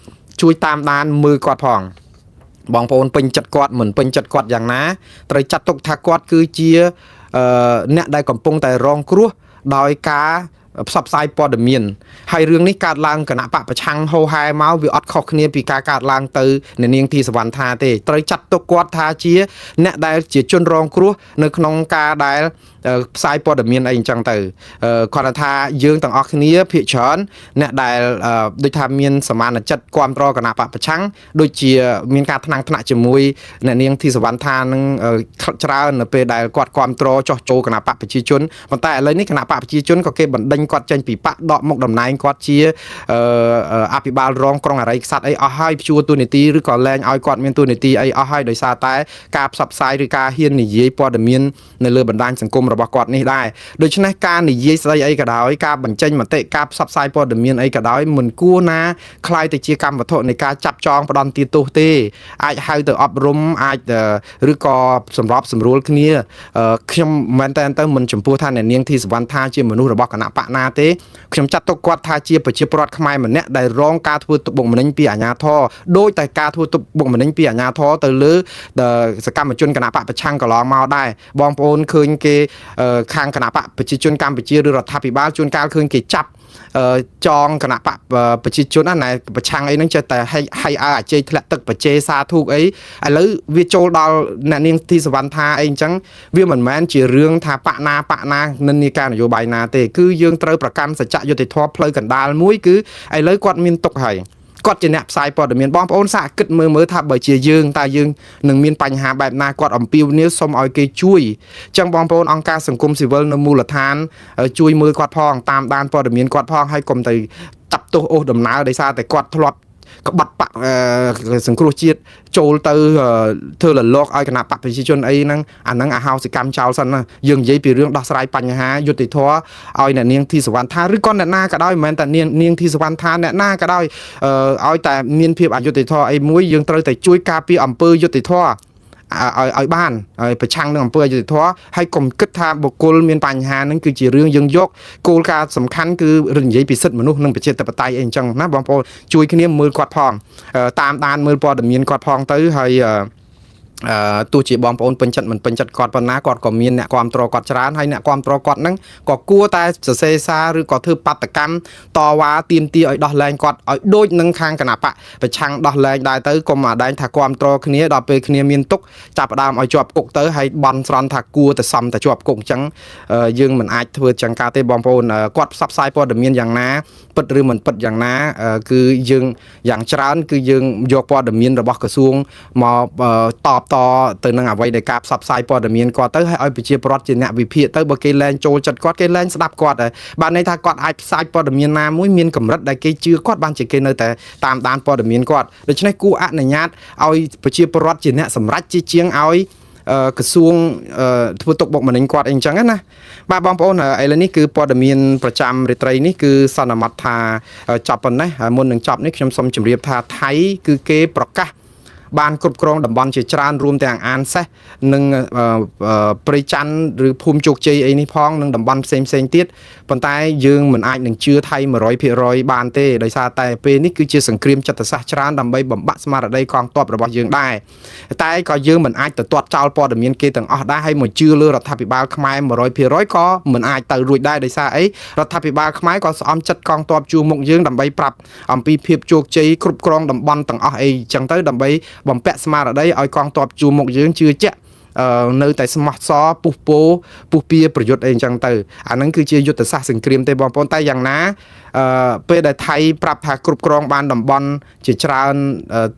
ជួយតាមដានមើលគាត់ផងបងប្អូនពេញចិត្តគាត់មិនពេញចិត្តគាត់យ៉ាងណាត្រូវចាត់ទុកថាគាត់គឺជាអ្នកដែលកំពុងតែរងគ្រោះដោយការផ្សព្វផ្សាយព័ត៌មានហើយរឿងនេះកើតឡើងគណៈបកប្រឆាំងហោហែមកវាអត់ខុសគ្នាពីការកើតឡើងទៅអ្នកនាងធីសវណ្ណថាទេត្រូវចាត់ទុកគាត់ថាជាអ្នកដែលជាជនរងគ្រោះនៅក្នុងការដែលផ្សាយព័ត៌មានអីអញ្ចឹងទៅគាត់ថាយើងទាំងអស់គ្នាភាគច្រើនអ្នកដែលដូចថាមានសមានចិត្តគ្រប់គ្រងគណៈបកប្រឆាំងដូចជាមានការថ្នាំងថ្នាក់ជាមួយអ្នកនាងធីសវណ្ណថានឹងច្រើននៅពេលដែលគាត់គ្រប់គ្រងចោះចូលគណៈបកប្រជាជនប៉ុន្តែឥឡូវនេះគណៈបកប្រជាជនក៏គេបណ្ដេញ គាត់ចេញពីបកដកមុខតំណែងគាត់ជាអភិបាលរងក្រុងអរិយក្សត្រអីអស់ហើយព្យួរទូនីតិឬក៏លែងឲ្យគាត់មានទូនីតិអីអស់ហើយដោយសារតែការផ្សព្វផ្សាយឬការហ៊ាននិយាយព័ត៌មាននៅលើបណ្ដាញសង្គមរបស់គាត់នេះដែរដូច្នេះការនិយាយស្ដីអីក៏ដោយការបញ្ចេញមតិការផ្សព្វផ្សាយព័ត៌មានអីក៏ដោយមិនគួរណាคล้ายទៅជាកម្មវត្ថុនៃការចាប់ចងផ្ដន់ទាទោសទេអាចហៅទៅអប់រំអាចឬក៏សម្របសម្រួលគ្នាខ្ញុំមែនតើទៅមិនចំពោះថាអ្នកនាងធីសវណ្ណថាជាមនុស្សរបស់គណៈបកណាទេខ្ញុំចាត់ទុកគាត់ថាជាប្រជាពលរដ្ឋខ្មែរម្នាក់ដែលរងការធ្វើទុកបុកម្នេញពីអាជ្ញាធរដោយតែការធ្វើទុកបុកម្នេញពីអាជ្ញាធរទៅលើសកម្មជនគណៈបកប្រឆាំងកន្លងមកដែរបងប្អូនឃើញគេខាងគណៈបកប្រជាជនកម្ពុជាឬរដ្ឋាភិបាលជួនកាលឃើញគេចាប់ចងគណៈបកប្រជាជនណាណែប្រឆាំងអីហ្នឹងចេះតែហៃហៃអើអាជ័យធ្លាក់ទឹកបជេសាធូកអីឥឡូវវាចូលដល់អ្នកនាងធីសវណ្ណថាអីអញ្ចឹងវាមិនមែនជារឿងថាបកណាបកណានិន្នាការនយោបាយណាទេគឺយើងត្រូវប្រកាន់សច្ចៈយុត្តិធម៌ផ្លូវកណ្ដាលមួយគឺឥឡូវគាត់មានទុកហើយគាត់ជាអ្នកផ្សាយព័ត៌មានបងប្អូនសាកគិតមើលមើលថាបើជាយើងតើយើងនឹងមានបញ្ហាបែបណាគាត់អំពាវនាវសូមឲ្យគេជួយចឹងបងប្អូនអង្គការសង្គមស៊ីវិលនៅមូលដ្ឋានជួយមើលគាត់ផងតាមដានព័ត៌មានគាត់ផងហើយកុំទៅចាប់ទោសអូសដំណើរដោយសារតែគាត់ធ្លាប់ក្បត់បកសង្គ្រោះជាតិចូលទៅធ្វើលលកឲ្យគណៈបកប្រជាជនអីហ្នឹងអាហ្នឹងអាហោសិកម្មចោលសិនណាយើងនិយាយពីរឿងដោះស្រាយបញ្ហាយុត្តិធម៌ឲ្យអ្នកនាងធីសវណ្ណថាឬក៏អ្នកណាក៏ដោយមិនមែនតែនាងធីសវណ្ណថាអ្នកណាក៏ដោយឲ្យតែមានភាពអយុត្តិធម៌អីមួយយើងត្រូវតែជួយការពារអំពើយុត្តិធម៌ឲ្យបានឲ្យប្រឆាំងនឹងអំពើអយុត្តិធម៌ហើយកុំគិតថាបុគ្គលមានបញ្ហាហ្នឹងគឺជារឿងយើងយកគោលការណ៍សំខាន់គឺនិយាយពីសិទ្ធិមនុស្សនិងប្រជាធិបតេយ្យអីអញ្ចឹងណាបងប្អូនជួយគ្នាមើលគាត់ផងតាមដានមើលព័ត៌មានគាត់ផងទៅហើយទោះជាបងប្អូនពេញចិត្តមិនពេញចិត្តគាត់ប៉ុណ្ណាគាត់ក៏មានអ្នកគាំទ្រគាត់ច្រើនហើយអ្នកគាំទ្រគាត់ហ្នឹងក៏គួរតែសរសេរសារឬក៏ធ្វើបាតកម្មតវ៉ាទាមទារឲ្យដោះលែងគាត់ឲ្យដូចនឹងខាងគណៈបកប្រឆាំងដោះលែងដែរទៅកុំអាដែងថាគាំទ្រគ្នាដល់ពេលគ្នាមានទុកចាប់ផ្ដើមឲ្យជាប់គុកទៅហើយបន់ស្រន់ថាគួរតែសមតែជាប់គុកអញ្ចឹងយើងមិនអាចធ្វើចឹងកើតទេបងប្អូនគាត់ផ្សព្វផ្សាយព័ត៌មានយ៉ាងណាពិតឬមិនពិតយ៉ាងណាគឺយើងយ៉ាងច្រើនគឺយើងយកព័ត៌មានរបស់ក្រសួងមកតបតទៅនឹងអ្វីដែលការផ្សព្វផ្សាយព័ត៌មានគាត់ទៅហើយឲ្យប្រជាពលរដ្ឋជាអ្នកវិភាគទៅបើគេលែងចូលចិត្តគាត់គេលែងស្ដាប់គាត់ដែរបានន័យថាគាត់អាចផ្សាយព័ត៌មានណាមួយមានកម្រិតដែលគេជឿគាត់បានជាគេនៅតែតាមដានព័ត៌មានគាត់ដូច្នេះគួរអនុញ្ញាតឲ្យប្រជាពលរដ្ឋជាអ្នកសម្រេចជាជាងឲ្យក្រសួងធ្វើទុកបុកម្នេញគាត់អីអញ្ចឹងណាបាទបងប្អូនឥឡូវនេះគឺព័ត៌មានប្រចាំរាត្រីនេះគឺសន្មតថាចប់ប៉ុណ្ណេះមុននឹងចប់នេះខ្ញុំសូមជម្រាបថាថៃគឺគេប្រកាសបានគ្រប់គ្រងតំបន់ជាច្រើនរួមទាំងអានសេះនិងព្រៃច័ន្ទឬភូមិជោគជ័យអីនេះផងនិងតំបន់ផ្សេងផ្សេងទៀតប៉ុន្តែយើងមិនអាចនឹងជឿថៃ 100% បានទេដោយសារតែពេលនេះគឺជាសង្គ្រាមចិត្តសាស្ត្រច្រើនដើម្បីបំបាក់ស្មារតីកងទ័ពរបស់យើងដែរតែក៏យើងមិនអាចទៅទាត់ចោលព័ត៌មានគេទាំងអស់ដែរហើយមកជឿលើរដ្ឋាភិបាលខ្មែរ 100% ក៏មិនអាចទៅរួចដែរដោយសារអីរដ្ឋាភិបាលខ្មែរក៏ស្អំចិត្តកងទ័ពជួរមុខយើងដើម្បីប្រាប់អំពីភាពជោគជ័យគ្រប់គ្រងតំបន់ទាំងអស់អីចឹងទៅដើម្បីបំពាក់ស្មារតីឲ្យកងទ័ពជួរមុខយើងជឿជាក់នៅតែស្មោះសពុះពោពុះពៀប្រយុទ្ធអីអញ្ចឹងទៅអាហ្នឹងគឺជាយុទ្ធសាស្ត្រសង្គ្រាមទេបងប្អូនតែយ៉ាងណាពេលដែលថៃប្រាប់ថាគ្រប់គ្រងបានតំបន់ជាច្រើន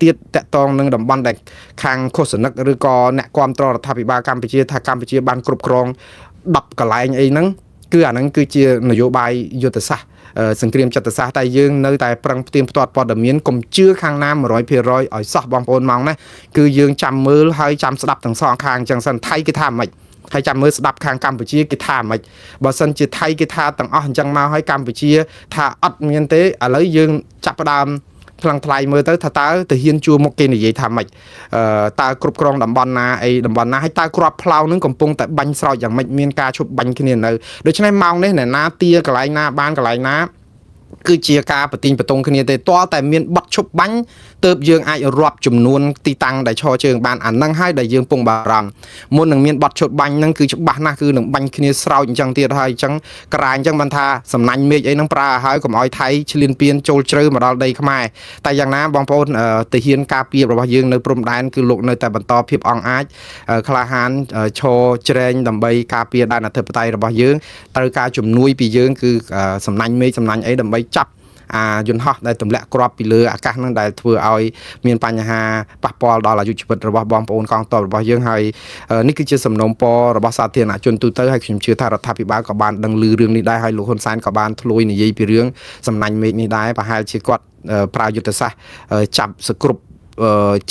ទៀតតកតងនឹងតំបន់ដែលខាងខុសនិកឬក៏អ្នកគាំទ្ររដ្ឋាភិបាលកម្ពុជាថាកម្ពុជាបានគ្រប់គ្រង10កន្លែងអីហ្នឹងគឺអាហ្នឹងគឺជានយោបាយយុទ្ធសាស្ត្រសង្គ្រាមចិត្តសាស្ត្រតែយើងនៅតែប្រឹងផ្ទៀងផ្ទាត់ព័ត៌មានកុំជឿខាងណា 100% ឲ្យសោះបងប្អូនមកណាគឺយើងចាំមើលហើយចាំស្ដាប់ទាំងសងខាងអញ្ចឹងសិនថៃគេថាម៉េចហើយចាំមើលស្ដាប់ខាងកម្ពុជាគេថាម៉េចបើសិនជាថៃគេថាទាំងអស់អញ្ចឹងមកហើយកម្ពុជាថាអត់មានទេឥឡូវយើងចាប់ផ្ដើមថ្លឹងថ្លែងមើលទៅថាតើទាហានជួរមុខគេនិយាយថាម៉េចតើគ្រប់គ្រងតំបន់ណាអីតំបន់ណាហើយតើគ្រាប់ផ្លោងនឹងកំពុងតែបាញ់ស្រោចយ៉ាងម៉េចមានការឈប់បាញ់គ្នានៅដូច្នេះម៉ោងនេះអ្នកណាទាកន្លែងណាបានកន្លែងណាគឺជាការប្រទីងប្រទងគ្នាទេទាល់តែមានបတ်ឈប់បាញ់ទើបយើងអាចរាប់ចំនួនទីតាំងដែលឈរជើងបានអាហ្នឹងហើយដែលយើងពងបារម្ភមុននឹងមានបတ်ឈប់បាញ់ហ្នឹងគឺច្បាស់ណាស់គឺនឹងបាញ់គ្នាស្រោចអញ្ចឹងទៀតហើយអញ្ចឹងក្រាញអញ្ចឹងបានថាសំណាញ់មេឃអីហ្នឹងប្រើឲ្យហើយកុំឲ្យថៃឈ្លានពានចូលជ្រៅមកដល់ដីខ្មែរតែយ៉ាងណាបងប្អូនទាហានការពាររបស់យើងនៅព្រំដែនគឺលោកនៅតែបន្តភាពអង់អាចក្លាហានឈរជ្រែងដើម្បីការពារដែនអធិបតេយ្យរបស់យើងត្រូវការជំនួយពីយើងគឺសំណាញ់មេឃសំណាញ់អីដើម្បីចាប់ អាយន្តហោះដែលទម្លាក់គ្រាប់ពីលើអាកាសហ្នឹងដែលធ្វើឲ្យមានបញ្ហាប៉ះពាល់ដល់អាយុជីវិតរបស់បងប្អូនកងទ័ពរបស់យើងហើយនេះគឺជាសំណូមពររបស់សាធារណជនទូទៅហើយខ្ញុំជឿថារដ្ឋាភិបាលក៏បានដឹងឮរឿងនេះដែរហើយលោកហ៊ុនសែនក៏បានធ្លួយនិយាយពីរឿងសំណាញ់មេឃនេះដែរប្រហែលជាគាត់ប្រើយុទ្ធសាស្ត្រចាប់សគ្រប់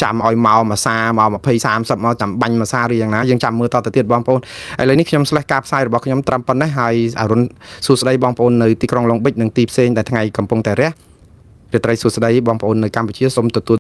ចាំឲ្យមកមួយសាមក20 30មកចាំបាញ់មួយសាឬយ៉ាងណាយើងចាំមើលតទៅទៀតបងប្អូនឥឡូវនេះខ្ញុំស្លេះការផ្សាយរបស់ខ្ញុំត្រឹមប៉ុណ្ណេះហើយអរុនសួស្តីបងប្អូននៅទីក្រុងឡុងបិចនិងទីផ្សេងដែលថ្ងៃកំពុងតែរះរាត្រីសួស្តីបងប្អូននៅកម្ពុជាសូមទទួល